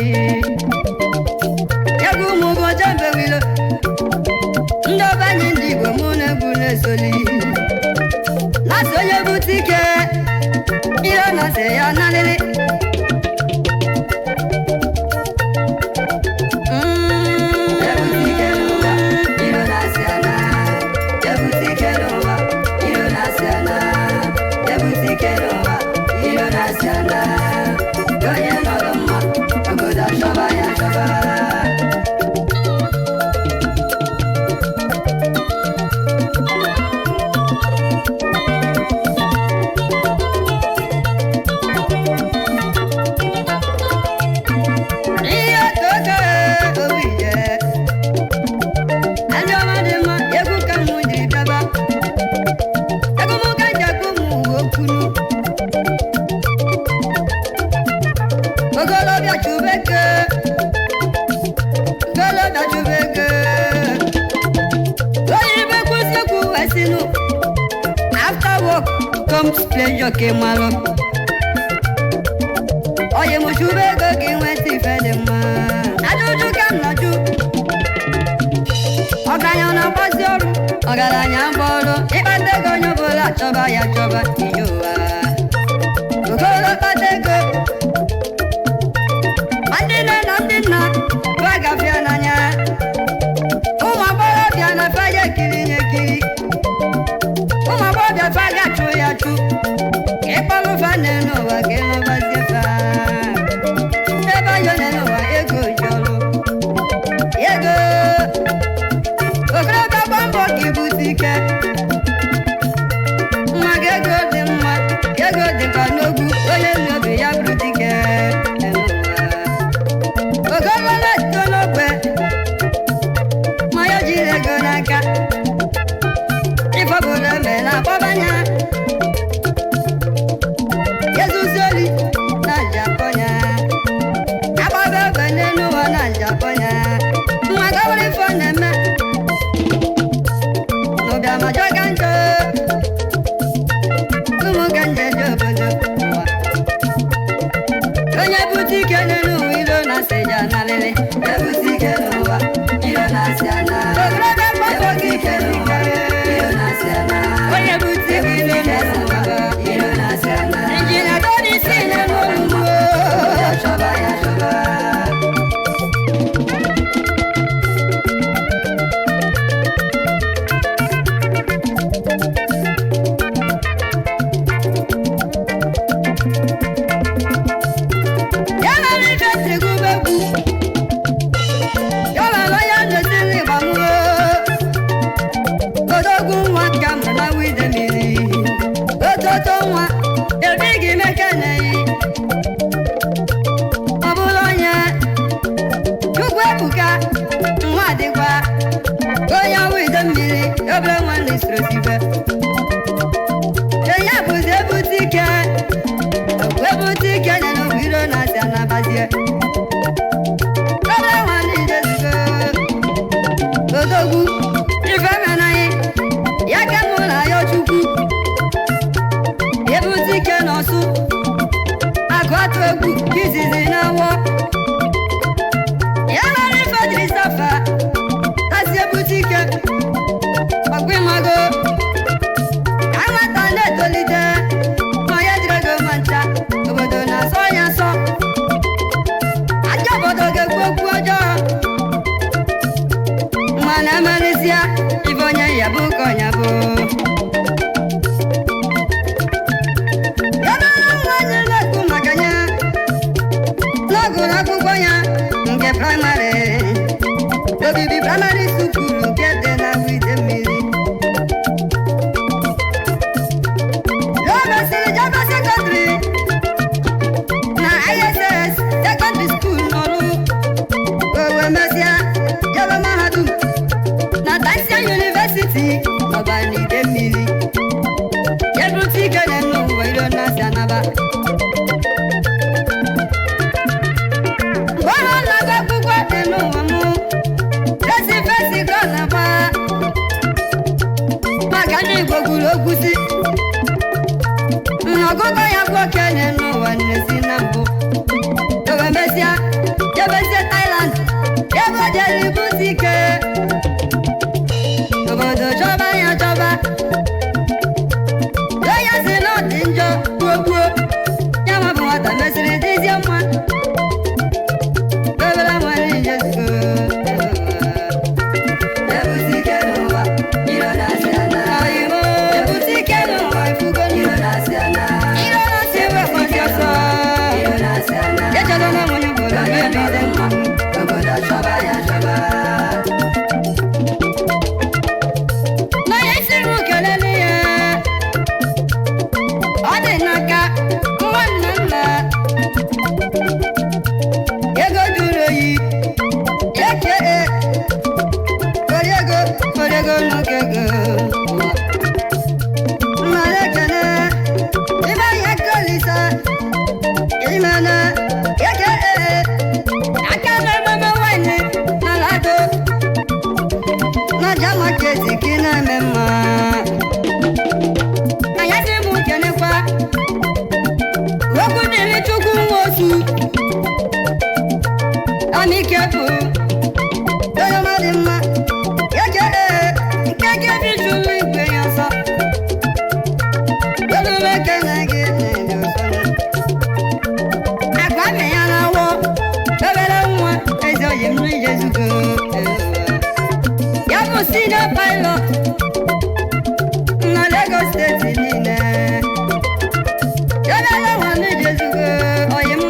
Okorobịa chubeke, okorobịa chubeke. Oyibo kwụsị okwu esinu. After work comes pleasure ke malụ. Oyi mụ chube ego ka ị nweta ife dị mma. Ajụjụ ka m na-ajụ. Ọgaranya ọ na-agbazi ọrụ, ọgaranya agba ọrụ. Ịkpata ego onye ọbụla chọba ya chọba ije ụwa. Okoro kpata ego. Ma ndị nne na ndị nna fa gafịa n'anya. Ụmụ agbọghọbịa na fa ya ekiri ya ekiri. Ụmụ agbọghọbịa fa ga-achụ ya achụ. Ka ịkpọrọ fa n'elu ụwa ka ịlụbazie fa. Ebe ayọ n'elu ụwa ego ji ọrụ. Ego. Okorobịa gba mbọ ka ibute ike. Mma gị ego dị mma, ego dịkwa n'ogwu, onye nwe obi ya bụrụ dike n'elu ụwa. Okoro na-eto n'ogbe, ma ya jiri ego n'aka. Ife ọbụla mere akpọbanya. Ezuzi oli na-aja akpọnya. Agbaba egbe n'elu ụwa na-aja akpọnya. Mma ka ọ bụrụ ife ọ na-eme. N'ụbịam ajọka njọ. Ụmụ ka nje ji obodo ụwa. Onye bute ike n'elu ụwa iro na-asị ya analịlị. Ebute ike n'ụwa, iro na-asị ana. Okorobịa mgbapụ gị ike n'ụwa, iro na-asị ana. Onye bute ike n'elu ụwa, iro na-asị ana. Injinia Tony si n'elu ụwa, ya chọba ya chọba. Ya mere ife ntị gụba egwu. Ya mere onye ndezi ịgba mụọ. Odogwu nwa ka m na wide mmiri. Ototo nwa ebighị m ekeneghị. Ọ bụrụ onye Chukwu ebuka nwa dịkwa onye wide mmiri ebe nwanne siri sibe. Enye bụzi ebute ike. Ebute ike nyere iro na-asị anabazie. Ebe nwanne ijezigo. Odogwu ife menaghị ya ka mụ na ya Chukwu. Ebute ike n'ọsụ akụ atụ egwu izizi na-awọ. Ya mere ife jiri safa tasị ebute ike ọgwụ ịmago. Ka nwata na-etolite ma ya jiri ego ma ncha obodo na-asọ ya nsọ. Ajọ obodo ga-ekwu okwu ọjọọ. Mana emerịsịa ife onye ya bụ ka ọnya bụ. Ebe nwa anyị na-ekwu maka ya n'ọgụrụ akwụkwọ ya nke praịmarị obibi praịmarị sukulu nke dị na wide mmiri. Ya mesịrị jebe sekọndịrị na ISS sekọndịrị skuul n'Ọlụ. O wee mesịa jebe mahadum na Tansian University n'Ọbanide mmiri. Ebute ike na-eme ụwa iro na-asị anaba. Mgbe ọ na-agụ akwụkwọ dị n'ụwa mụ, esi fesi ka ọ na-agba. Maka ndị Igbo kwuru okwu sị, n'ọgụgụ ya bụ okenye n'ụwa nnesi na mbụ. O wee mesịa jebezie Thailand ebe o jere ibute ike. Obodo chọba ya chọba. Onye si na ọ dị njọ gbuo gbuo. Ya nwa bụ nwata mesịrị dịzie mma. Obere nwere ijezugo. Ebute ike n'ụwa, iro na-asị ana. Ebute ike n'ụwa, ifugo iro na-asị ana. Iro na-asị ewekwazi ọsọ. Iro na-asị ana. Echela na nwunye obodo mebide mma. Obodo chọba ya chọba. Na ya isi m kelele ya. Ọ dị n'aka nwa nna nna. Ego jụrụ oyi. Eke oriego oriego nwoke ego. Mmadụ ekene ibe ya kolisa imena eke Amike bụ onye ọma dị mma. Eje ee, nke ga-ebi jụrụ igwe ya ọsọ. Olume kene gị na-enye ụsọ. Agwa mi ya na-awọ, obere nwa ezi oyi m n'ije zugo. Ya bụ senior pilot na Lagos steeti niile. Obere nwa n'ije zugo oyi m.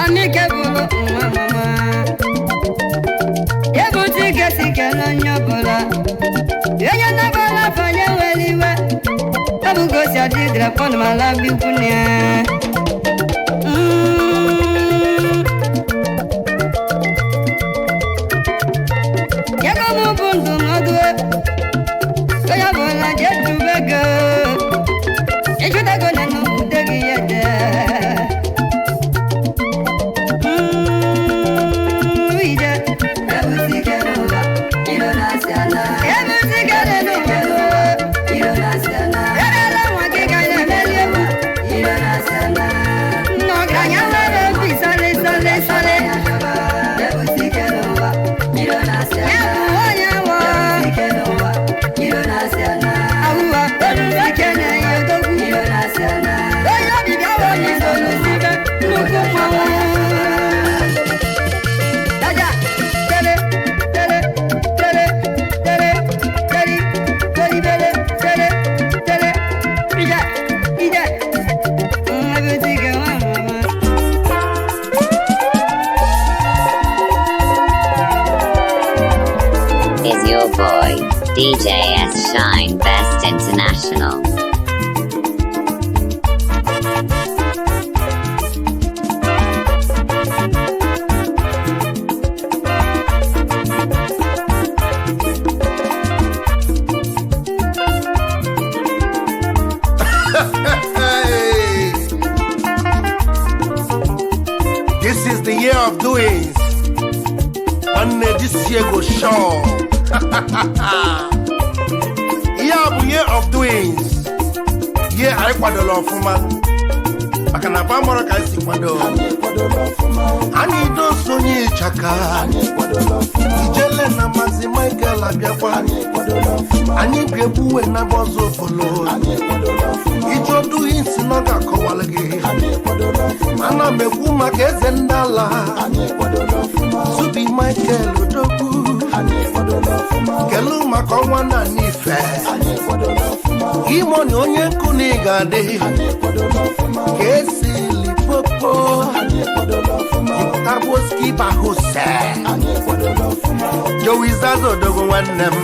Amike bụrụ nwa mama. Ebute ike si kele onye ọbụla. Onye nabala afọ onye nwere iwe. Ọ bụ gosi adịdịra kpọnụ ma laba ikwu nne ya. Ego m bụ ndụmọdụ. Onye ọbụla jee chụba ego. Ịchụta ego na nnukwu gị ya dee. Ije. Ebute ike n'ụwa. Ebele nwa gị ga na-emeli egwu. Nna ọgaranya nwere obi sọlị sọlị sọlị. Ya bụ onye nwa. Awụwa olulu kene ya odogwu. Onye ọbịbịa bụ onye solu sibe nnukwu mmanwụ. Daja, tere, tere, tere, tere, teri, teribere, tere, tere, ije, ije. Nwa bụ nwa mama. Is your boy, DJ S Shine Best International. Hey. This is the year of doings. One this year go sure. Ihe a bụ year of doings. Year anyị kwadola ọfụma. Maka na ba mọrọ ka anyị si kwado. Anyị doso onye ịchaka. Ijele na Mazi Michael abịakwa. Anyị ga-egbuwe na bọzọ ofolo. Ije oduhi nsị na ọ ga-akọwalụ gị. Ana m ekwu maka eze ndị ala. Zubi Michael Odogwu. Kelu maka ọnwa na n'ife. Imoni onye nkụ na ị ga-adị. Ka esi Lipopo. Itaboski Bahose. Joey Zazo Odogwu nwanne m.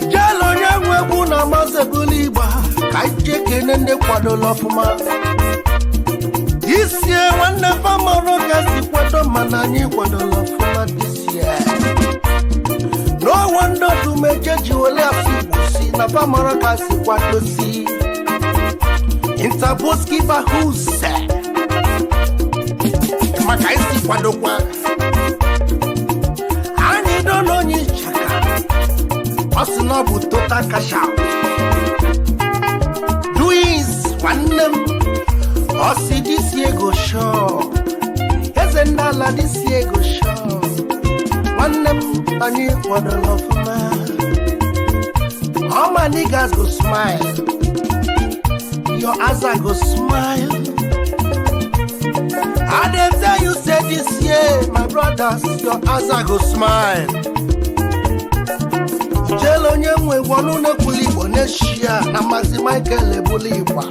Ijeela onye nwe egwu na amasị ebulu igba ka anyị jee kene ndị kwadola ọfụma. Isie nwanne famọrọ ka si kwado mana anyị kwadola ọfụma this year. No wonder Odumeje ji wele asụ Igbo si na famọrọ ka si kwadosi. Intaboski Bahuse maka anyị si kwadokwa. Anyị dọ n'onye ịchaka. Ọ sị na ọ bụ total cash out. Doings nwanne m ọ sị disi ego shọ eze ndị ala disi ego shọ nwanne m anyị kwadola ọfụma. All my niggas go smile, your aza go smile. I dey tell you say this year, my brothers, your aza go smile. Ijele onye nwe ọnụ na-ekwuli Igbo n'eshia na Mazi Michael ebuli Igbo.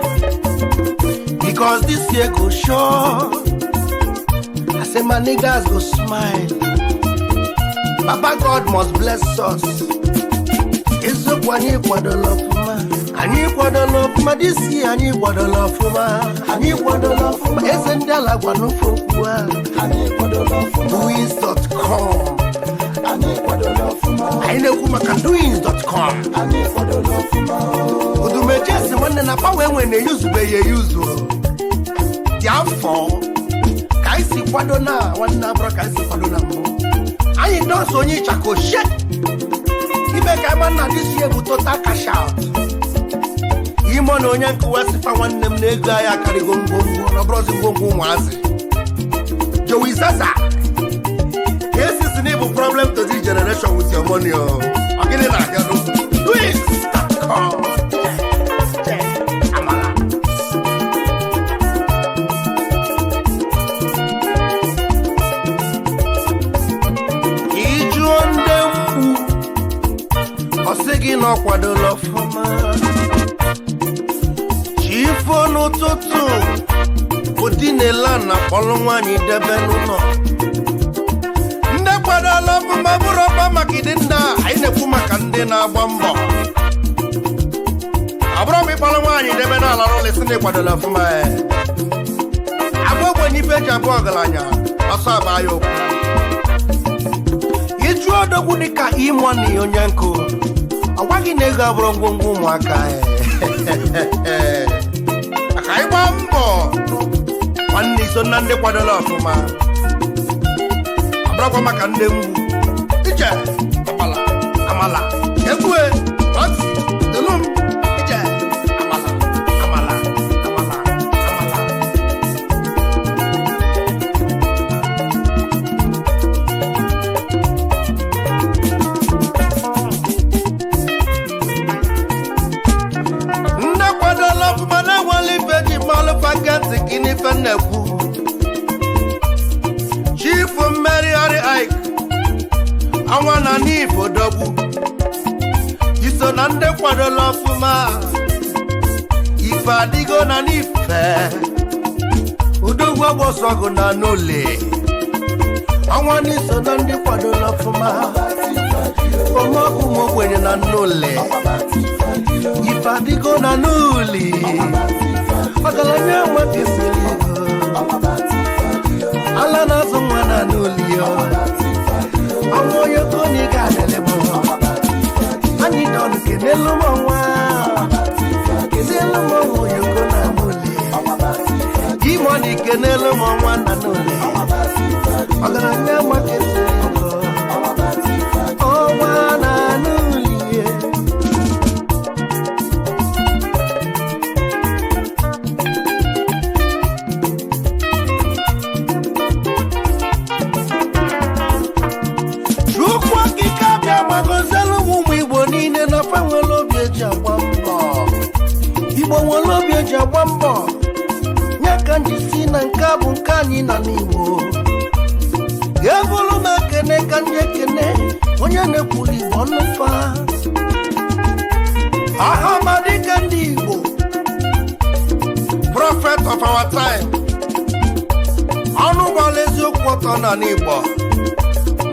Because this year go sure. I say my niggas go smile. Baba God must bless us. Eziokwu anyị kwadola ọfụma. Anyị kwadola ọfụma this year, anyị kwadola ọfụma. Anyị kwadola ọfụma. Eze ndị ala gwa n'ofe okwu a. Doings.com. Anyị na-ekwu maka doings.com. Odumeje si nwanne na pawa enwe na-eyuzubeghị eyuzu. kwado na nwanne abụrụ ka anyị si kwado na mbụ. Anyị dọsụ onye ịchaka ochie ime ka ama nna dị si ebu total cash out. Ime na onye nkụwa sifa nwanne m na ego anyị akarịgo ngwongwo na ọbụrụzi ngwongwo ụmụazị. Joey Zaza ka esi si na ịbụ problem to this generation with your money o. Ọ gịnị na-abịa n'okwu? Twins.com. Amala. Ịjụọ ndị mkpu, ọ sị gị na ọ kwadola ọfụma. Chi fo n'ụtụtụ, ụdịnela na kpọlụ nwaanyị debe n'ụlọ. Ndị kwadola ọfụma bụrụ ọkpa maka ịdị nna, anyị na-ekwu maka ndị na-agba mbọ. Ọ bụrụ ma ịkpọrọ nwaanyị debe n'ala n'ụlọ, isi na ịkwadola ọfụma. Abụ ogbenye ife eji abụ ọgaranya ọsọ agba ya okwu. Ịjụ odogwu dịka imoni onye nkụ, ọ gwaghị na ego abụrụ ngwongwo ụmụaka. Maka ịgba mbọ nwanne, iso na ndị kwadola ọfụma, ọ bụrụkwa maka ndị mgbu ije amala amala ekwue ọtị tolum ije amala amala amala amala. Ndị kwadola ọfụma na-enwela ife ji mmalụ faketị gị n'ife na-ekwu. Chifu mmeri ọrị Ike anwa na n'ifo dọgbu iso na ndị kwadola ọfụma. Ife adịgo na n'ife udogwu agbọsọgụ na n'ụlọ ọnwa n'iso na ndị kwadola ọfụma. Omeọkụ ụmụ ogbenye na n'ụlọ ife adịgo na n'ụlọ ọgaranya nwakesịrị ego ala na-azụ nwa na n'ụlọ ọnwa onye koni ga-adịlị m. Anyị dọn kenelu m ọnwa, kenelu m ọnwa oyoko na n'ụlọ imoni, kenelu m ọnwa na n'ụlọ ọgaranya nwakesịrị ego ọnwa na n'ụlọ. Chukwu okike abịa gbagozielu ụmụ Igbo niile na fa nwere obi eji agba mbọ. Igbo nwere obi eji agba mbọ nye ka nji si na nke a bụ nke anyị na n'Igbo ga-ebulu m ekene ka ndị ekene onye na-ekwuru Igbo ọnụfa ahamadike ndị Igbo, prophet of our time, ọnụ gbara eziokwu ọtọ na n'Igbo,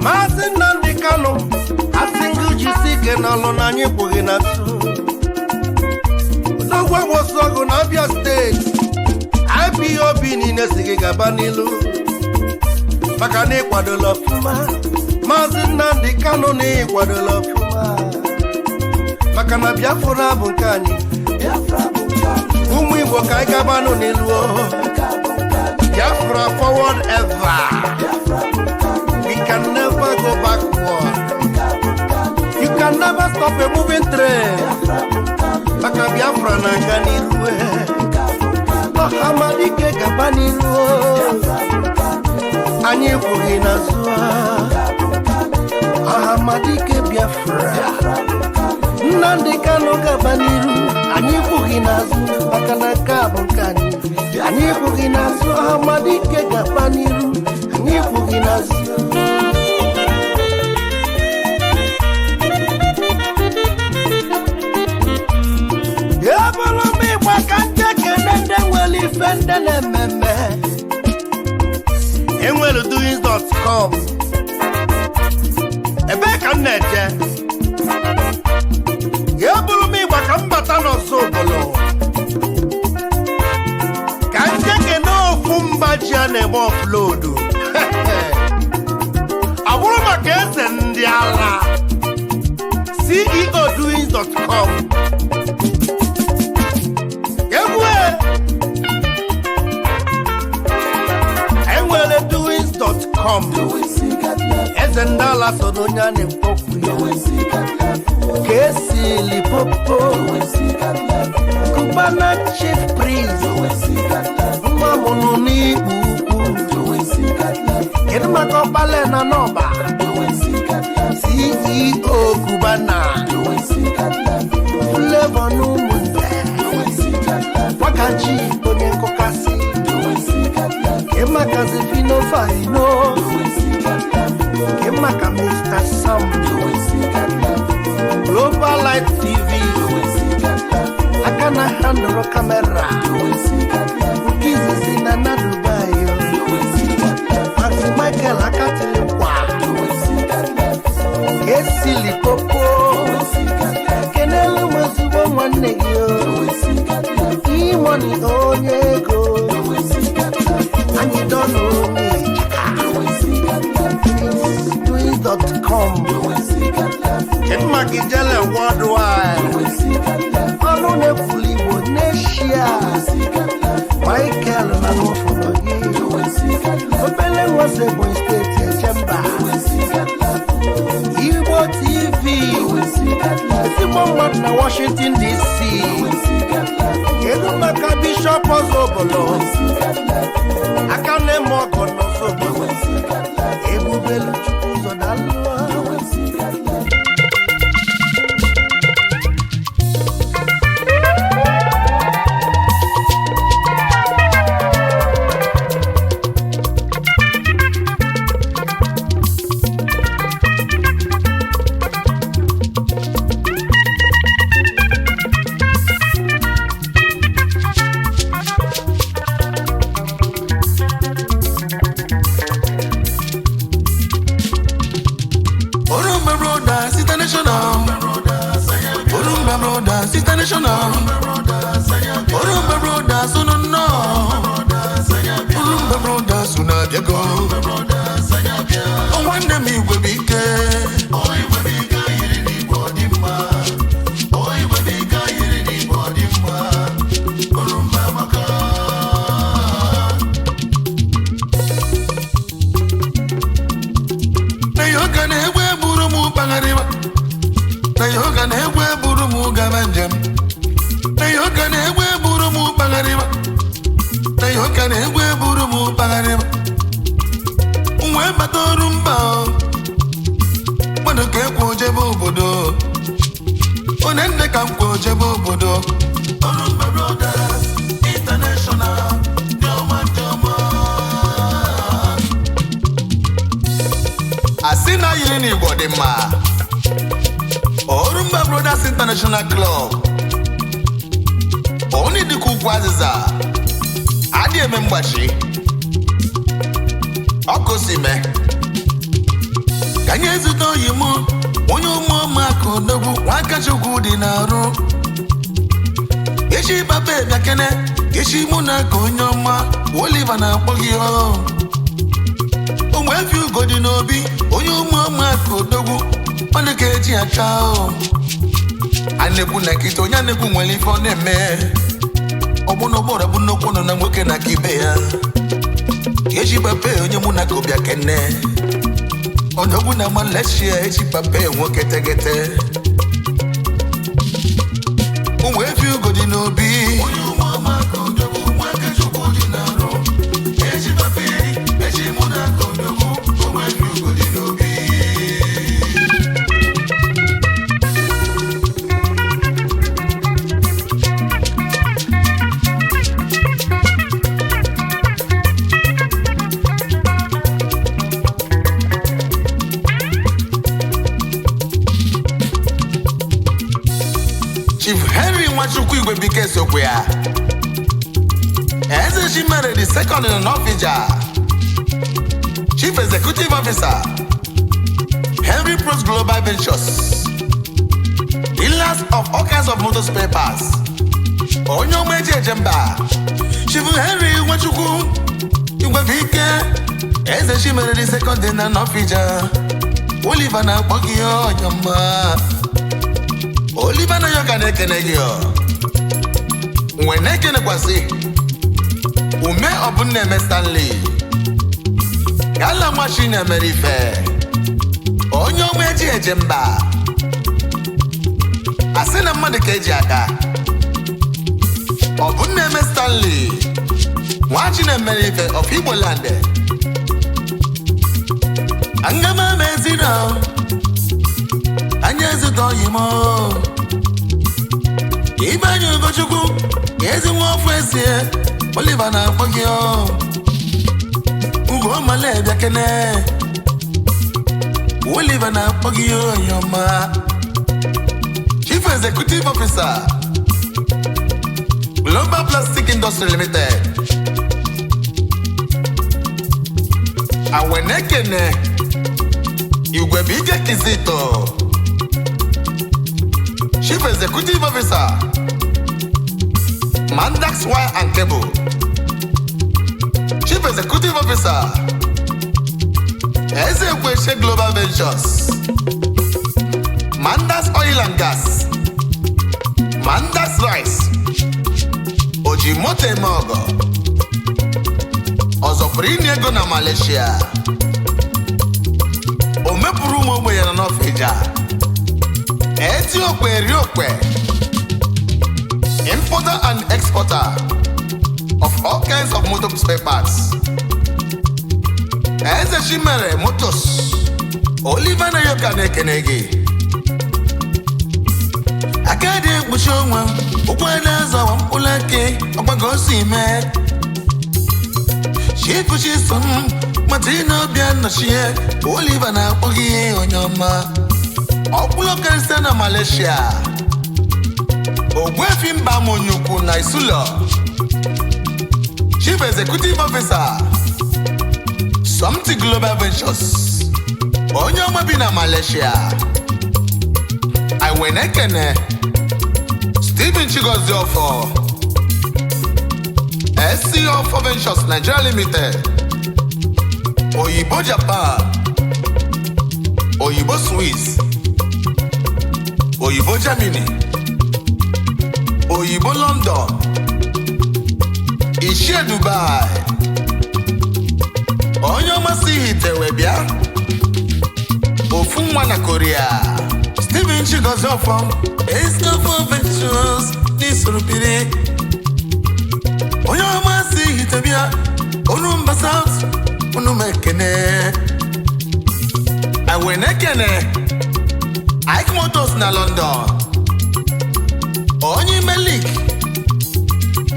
Maazị Nnamdi Kanu. Asị ngị jisi ike n'ọlụ na anyị kwughị na tu odogwu agbosogu na Abia Steeti. IPOB niile si gị gaba n'ilu maka na ịkwadola ọfụma. Maazị Nnamdi Kanu, na ịkwadola ọfụma maka na Biafra bụ nke anyị. Ụmụ Igbo, ka anyị gabanụ n'ilu o. Biafra forward ever. We can never go backward. You can never stop a moving train maka Biafra na-aga n'ilu. Ọhamadike gaba n'ilu o. Anyị kwughị n'azụ. Ọhamadike Biafra Nnamdi Kanu, gaba n'iru. Anyị kwughị n'azụ maka na nke a bụ nke anyị. Anyị kwughị n'azụ. Ọhamadike gaba n'iru. Anyị kwughị n'azụ. Ebụrụ m ịgba ka ndị ekene ndị nwere ife ndị na-ememe enwere doings.com. Ebee ka m na-eje? Ebụrụ m ịgba ka m bata n'ọsọ obodo ka ndị ekene ofu mba ji a na-eme offload. Ọ bụrụ maka eze ndị ala, CEO doings.com. Egwu enwere. so n'onye a na-ekwu ya. Kesi Lipopo, Cubana Chief Priest, nwa mụrụ n'Igbo Ukwu. Kedu maka ọkpale na n'ọba? CEO Cubana, Flavor n'ụmụnne, Wakachi onye nkụkasị, Kemakazi Fino Fino, Kemaka Mr. Sam, Global Light TV, aka na handụrụ kamera, nke izizi na na Dubai, Maxi Michael akatilikwa, Kesi Lipopo, kenelu m ezigbo nwanne gị o, Imoni onye ego, anyị dọnụ onye twins.com, Chimaka Ijele worldwide, ọnụ na-ekwuli Igbo n'Eshia, Michael na n'ụfọdụ gị, obele nwase Ebonyi steeti Echemba, Igbo TV, ezigbo mmadụ na Washington DC, kedu maka Bishop Ozobolo, aka na-eme ọgọ n'Ozobolo, Ebubelu Chukwu ụzọ daalụ. Orumba Brothers International. Orumba Brothers International. Orumba Brothers unu nnọọ. Orumba Brothers unu abịago. Nwanne m igwe bụ ike. Na yoga na-egwu eburu m kpagharịwa. Na yoga na-egwu eburu m gaba njem. Na yoga na-egwu eburu m kpagharịwa. Na yoga na-egwu eburu m kpagharịwa. M wee bata ọrụ mba o. Mmadụ ka ekwu ojebe obodo. Onye nne ka m kwu ojebe obodo. Orumba Brothers International. Ndị ọma, ndị ọma. Asị na yiri n'Igbo dị mma. Orumba Brothers International Club. Onye dịka ukwu azịza. Adị eme mgbachi. Ọkụ si mee. Ka anyị ezute oyi mụ, onye ụmụ ụmụaka odogwu, nwakachukwu dị na-arụ. Echi papa bịakene, echi mụ na ka onye ọma, Oliver na-akpọ gị ọ. Ụmụ efi ugo dị n'obi, onye ụmụ ụmụaka odogwu, ọ dị ka eji aka ọ. A na-ekwu na nkịta onye a na-ekwu nwere ife ọ na-eme. Ọgbụnọgbọrọ bụ nnukwu nọ na nwoke na aka ibe ya. Echi papa onye mụ na ka ụbịa kene. Odogwu na Malaysia echi papa nwoke tegete. Ụmụ efi ugo dị n'obi. Onye ụmụ ụmụaka odogwu, nwaka Chukwu dị n'arụ. Echi papa echi mụ na ka odogwu, ụmụ efi ugo dị n'obi. Chief Henry Nwachukwu Igwebike sokwe ya. Eze Chimere the second in Norfija. Chief Executive Officer, Henry Pros Global Ventures. Dealers of all kinds of motor spare parts. Onye ọma eji eje mba. Chief Henry Nwachukwu Igwebike. Eze Chimere the second in Norfija. Oliver na-akpọ gị onye ọma. Oliver na yoga na-ekene gị ọ. Nwe na-ekenekwasị ume ọbụna eme Stanley. Gala nwachi na-emere ife. Onye ọma eji eje mba. Asị na mmadụ ka eji aka. Ọ bụ nna eme Stanley nwa Chinemere ife of Igbo land. Angama mezina anya ezute oyi m. Ifeanyi Ugochukwu ezi nwa ofu esie Oliver na-akpọ gị o. Ugo male bịa kene Oliver na-akpọ gị onye ọma. Chief Executive Officer, Global Plastic Industry Limited. Awenekene Igwebike Kizito, Chief Executive Officer, Mandax Wire and Cable. Chief Executive Officer, Ezekweshe Global Ventures, Mandax Oil and Gas, Mandax Rice, Ojimoto Emogo, ọzọpụrụ inye ego na Malaysia, o mepụrụ ụmụ ogbenye na n'Ọfịja, eti okwe eri okwe, importer and exporter of all kinds of motor spare parts. Eze Chimere Motors, Oliver Nayoka na-ekene gị. Aka dị ekpuchi ọnwa, ụkwụ na-azọwa mkpụrụ eke, ọgba ka o si mee. Chifuchi so m, Martina Obianochie, Oliver na-akpọ gị onye ọma. Ọkpụlụ karịsịa na Malaysia, Ogbuefi mba Monyukwu na Isulo, Chief Executive Officer, Somti Global Ventures, onye ọma bi na Malaysia. Iwenekene Stephen Chigozie Ofo, SC Ofo Ventures Nigeria Limited, Oyibo Japan, Oyibo Swiss, Oyibo Germany, Oyibo London, Ishie Dubai, onye ọma si hitewe bịa, ofu nwa na Korea. Stephen Chigozie Ofo, SC Ofo Ventures n'isoro biri. Onye ọma si hite bịa, onu mba South, unu m ekene. Iwenekene Ike Motors na London, onye Melik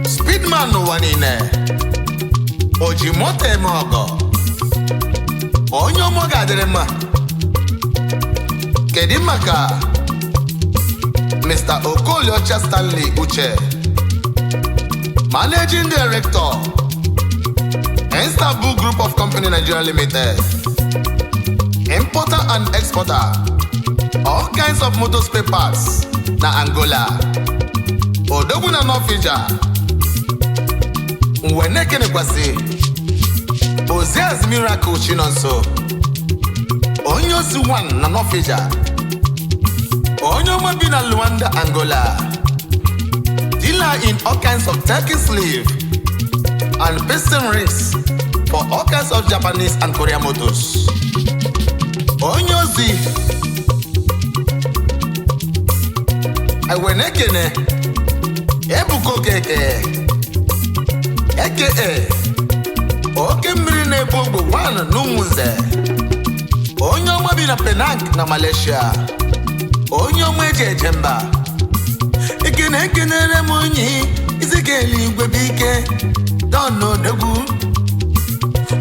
Speedman n'ụwa niile, o ji moto eme ọgọ, onye ọmọ ga-adịrị mma. Kedu maka Mr. Okoliocha Stanley Uche, Managing Director, Istanbul Group of Company Nigeria Limited, importer and exporter, all kinds of motor spare parts na Angola, Odogwu na Norfija. Mwenekene kwasị Oziaz Miracle Chinonso, onye osi 1 na Norfija, onye ọma bi na Luanda, Angola, dealer in all kinds of Turkey sleeve and piston rings for all kinds of Japanese and Korean motors. Onye ozi Iwenekene Ebuka Okeke, aka Oke mmiri na-ebu ogbe 1 n'Umunze, onye ọma bi na Penang na Malaysia, onye ọma eji eje mba. Ekene ekenere m onye isi ka eluigwe bụ ike Don Odogwu,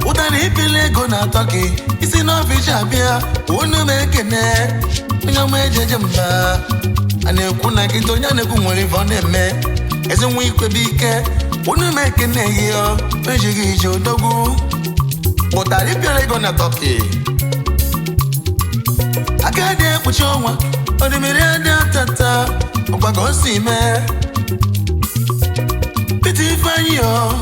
ụtara ipile ego na-atọ gị isi n'ọfịs abịa, unu m ekene onye ọma eji eje mba. A na-ekwu na nkịta onye a na-ekwu nwere ife ọ na-eme. Ezi nwa ikwe bụ ike, unu m ekene gị ọ ejighị ije odogwu, ụtarị pịara ego na Tọki. Aka dị ekpuchi ọnwa, odimiri adị atata, ọgwa ka o si mee. Peter Ifeanyi o,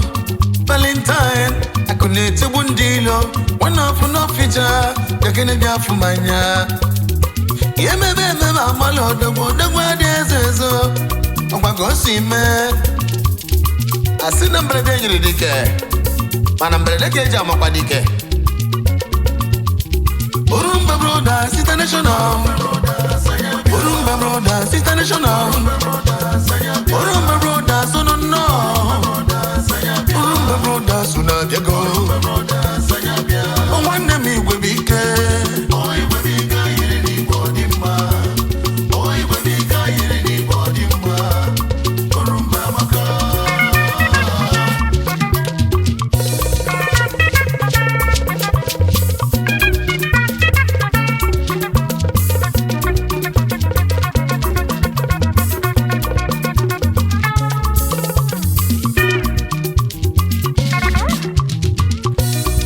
Valentine, akụ na-etigbu ndị ilo, nwanne ọfụ n'ọfịja, gakene bịa afụ manya. Ya emebe emebe amala odogwu, odogwu adị ezo ezo, ọgwa ka o si mee. Asị na mberede nyere dike, mana mberede ka eji amakwa dike. Orumba Brothers International. Orumba Brothers International. Orumba Brothers unu nnọọ. Orumba Brothers unu abịago. Nwanne m igwe bụ ike.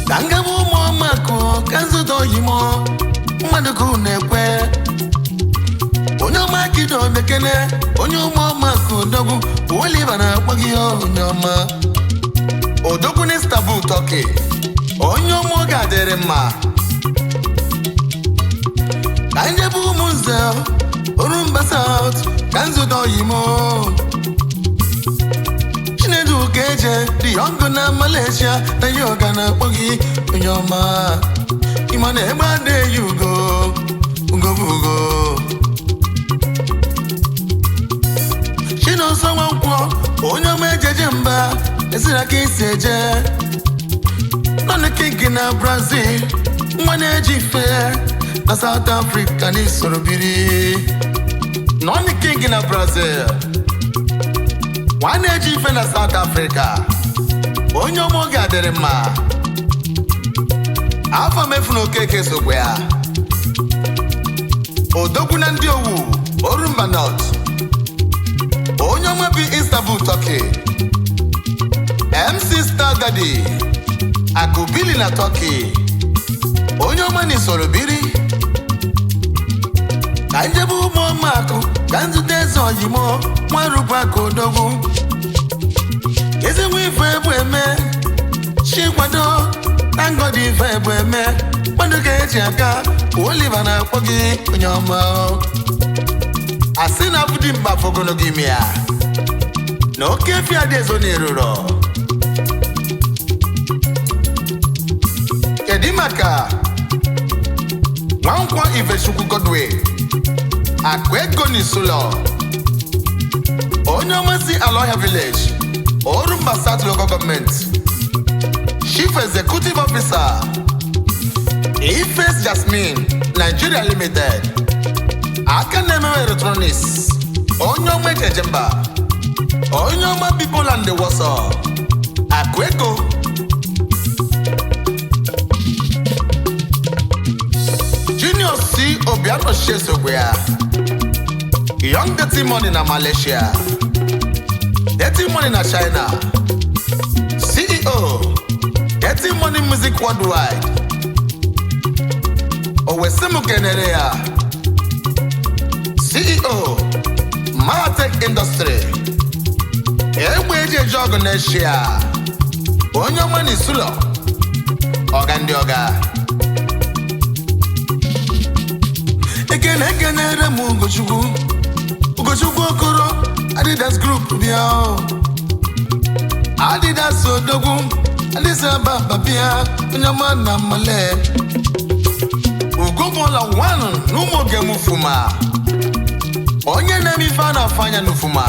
Ka ngaba ụmụ ọmakụ ka nzụta oyimo mmadụ ka unu ekwe onye ọma kido bekene onye ụmụ ọmakụ odogwu Oliver na-akpọ gị onye ọma odogwu na Istanbul Turkey onye ọma oge adịrị mma ka njebe ụmụ nze Orumba South ka nzụta oyimo Chinedu Ukeje dị ọgụ na Malaysia na yoga na-akpọ gị onye ọma ịma na egbe adịghị ugo ugo bụ ugo Chinonso Nwankwọ onye ọma ejeje mba esiri aka isi eje nọnụ king na Brazil nwa na-eji ife na South Africa n'isoro biri nọnụ king na Brazil nwa na-eji ife na South Africa onye ọma oge adịrị mma afọ mefu na Okeke sokwe ya odogwu na ndị owu Orumba North onye ọma bi Istanbul Turkey MC Star Daddy Akubili na Turkey onye ọma na isoro biri ka njebe ụmụ ọmakụ ka nzute eze oyimo nwarụbụ aka odogwu ezi nwa ife bụ eme chi kwado na ngọdị ife bụ eme mmadụ ka eji aka Oliver na-akpọ gị onye ọma asị na abụdị mkpa ogologo ime ya na oke efi adị ezo na eruro kedu maka Nwankwọ Ifechukwu Godwin akụ ego n'Isulọ onye ọma si Aloha Village Orumba South Local Government Chief Executive Officer Ifes Jasmine Nigeria Limited aka na-emewe electronics onye ọma ejeje mba onye ọma bi Poland Warsaw akụ ego Junior C Obiano Shesogwe ya Young Dirty Money na Malaysia Dirty Money na China CEO Dirty Money Music Worldwide Owesimu kenere ya CEO Mahatech Industry egbe eji eji ọgụ n'Eshia onye ọma na Isulo ọga ndị ọga ekene ekenere m Ugochukwu Ugochukwu Okoro Adidas Group bịa o. Adidas Odogwu Addis Ababa bịa onye ọma na Male Ugobola 1 n'ụmụogemufuma onye na-eme ife a na-afụ anya n'ufuma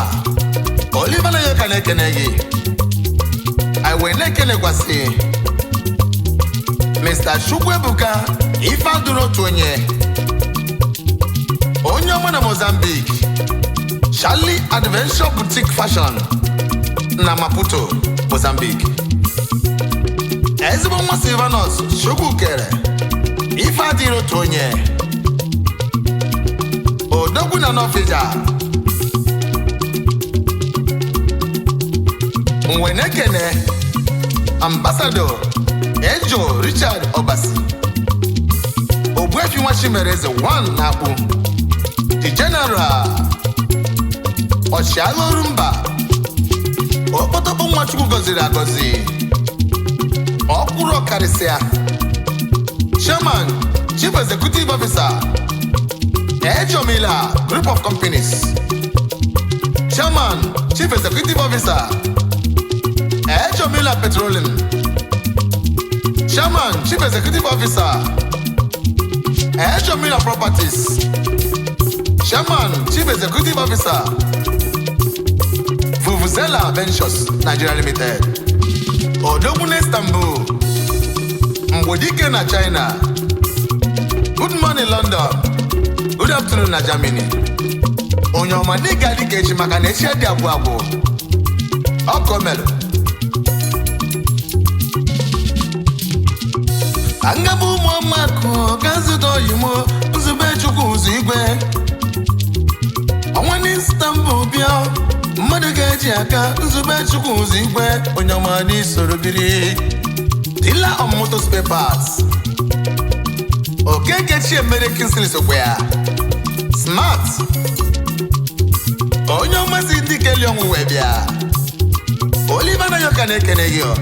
Oliver Nayoka na-ekene gị anyị wee na-ekenekwasị Mr. Chukwuebuka ife adụrụ otu onye onye ọma na Mozambique Charlie Adventure Boutique Fashion na Maputo, Mozambique ezigbo nwa Silvanus Chukwu kere ife adịrị otu onye odogwu na Nọfịja Nwenekene Ambassador Ejo Richard Obasi Ogbuefi nwa Chimereze 1 na-akpụ The General Ọchịagha Orumba Okpotokpo Nwachukwu gọziri agọzi Ọkwụrụ ọkarịsịa Chairman Chief Executive Officer Ejomila Group of Companies Chairman Chief Executive Officer Ejomila Petroleum Chairman Chief Executive Officer Ejomina Properties, Chairman, Chief Executive Officer, Vuvuzela Ventures Nigeria Limited, Odogwu na Istanbul, Mgbodike na China. Good morning London, good afternoon na Germany. Onye ọma dịka dịka echi maka na echi dị agwụ agwụ. Ọkọ melụ. Angaba ụmụ ọmakụ ka nzụta oyimo nzube chukwu ụzọ igwe. Ọnwa n'Istanbul bịa mmadụ ga-eji aka nzube chukwu ụzọ igwe onye ọma n'isoro biri. Dealer on motor spare parts. Okeke Chiemere Kingsley sokwa ya. Smart. Onye ọmasị ndị keli ọnwụ wee bịa. Oliver Nayoka na-ekene gị ọ.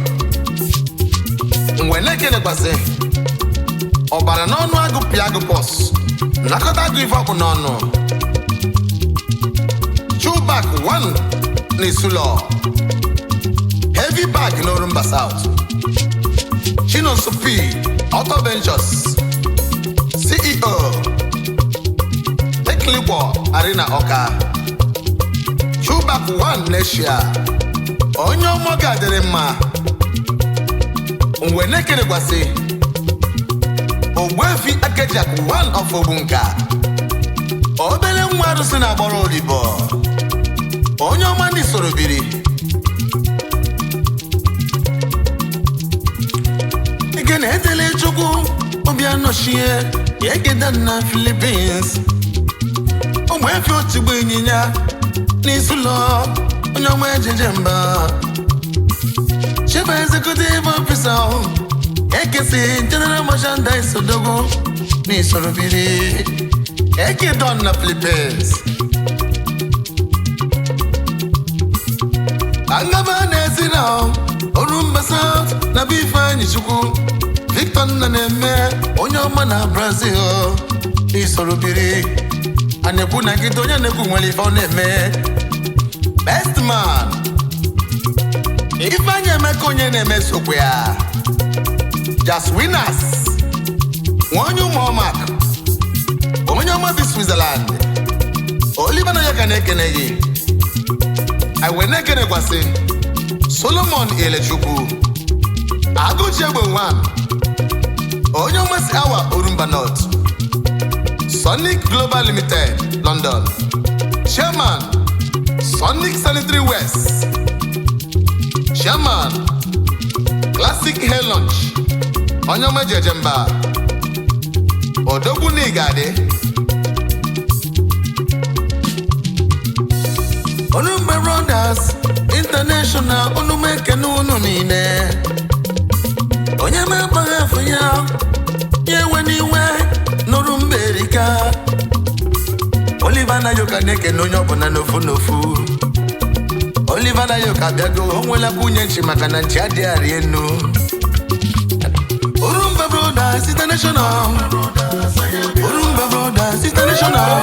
Mgbe na-ekenekwasị ọbara n'ọnụ agụ pịa agụ pọs nakọta agụ ife ọkụ n'ọnụ. Chubak 1 n'Isulọ. Heavy bag n'Orumba South. Chinonso P. Auto Ventures. CEO Teklikwo Arena Ọka. Chubak 1 n'Asia. Onye ọmọ ga-adịrị mma. Mgbe na-ekenekwasị Ogbuefi Akejak 1 of Ogbunka. Obere nwa arụsị na-agbọrọ odibo. Onye ọma ndị soro biri. Ekene edele Chukwu Obianochie Egede na Philippines. Ogbuefi otigbo ịnyịnya n'Isulọ onye ọma ejeje mba. Chief Executive Officer Ekesi General Merchandise Odogwu n'Isoro biri. Eke Don na Philippines. Angaba na-esi na Orumba South na bụ Ifeanyi Chukwu Victor nna na-eme onye ọma na Brazil n'Isoro biri. A na-ekwu na nkịta onye na-ekwu nwere ife ọ na-eme. Best man Ifeanyi Emeka onye na-eme sokwe ya. Jas Winners nwa onye ụmụọmak onye ọma bi Switzerland. Oliver Nayoka na-ekene gị. Anyị na-ekenekwasị Solomon Elechukwu Agụji Egbe 1 onye ọma si awa Orumba North, Sonic Global Limited London, Chairman Sonic Sanitary West, Chairman Classic Hair Lunch, onye ọma jeje mba Odogwu n'Igade. Orumba Brothers International unu ekene unu niile. Onye na-agbaghị afọ ya ya ewe n'iwe n'Orumba erika. Oliver Nayoka na-ekene onye ọbụla n'ofu n'ofu. Oliver Nayoka bịago o nwelakwa unye nchi maka na nchi adịghị arị enu. Orumba Brothers International, Orumba Brothers International,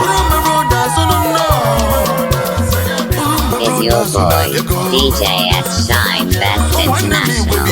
Orumba Brothers unu nnọọ. Is your boy, DJ S Shine Best International.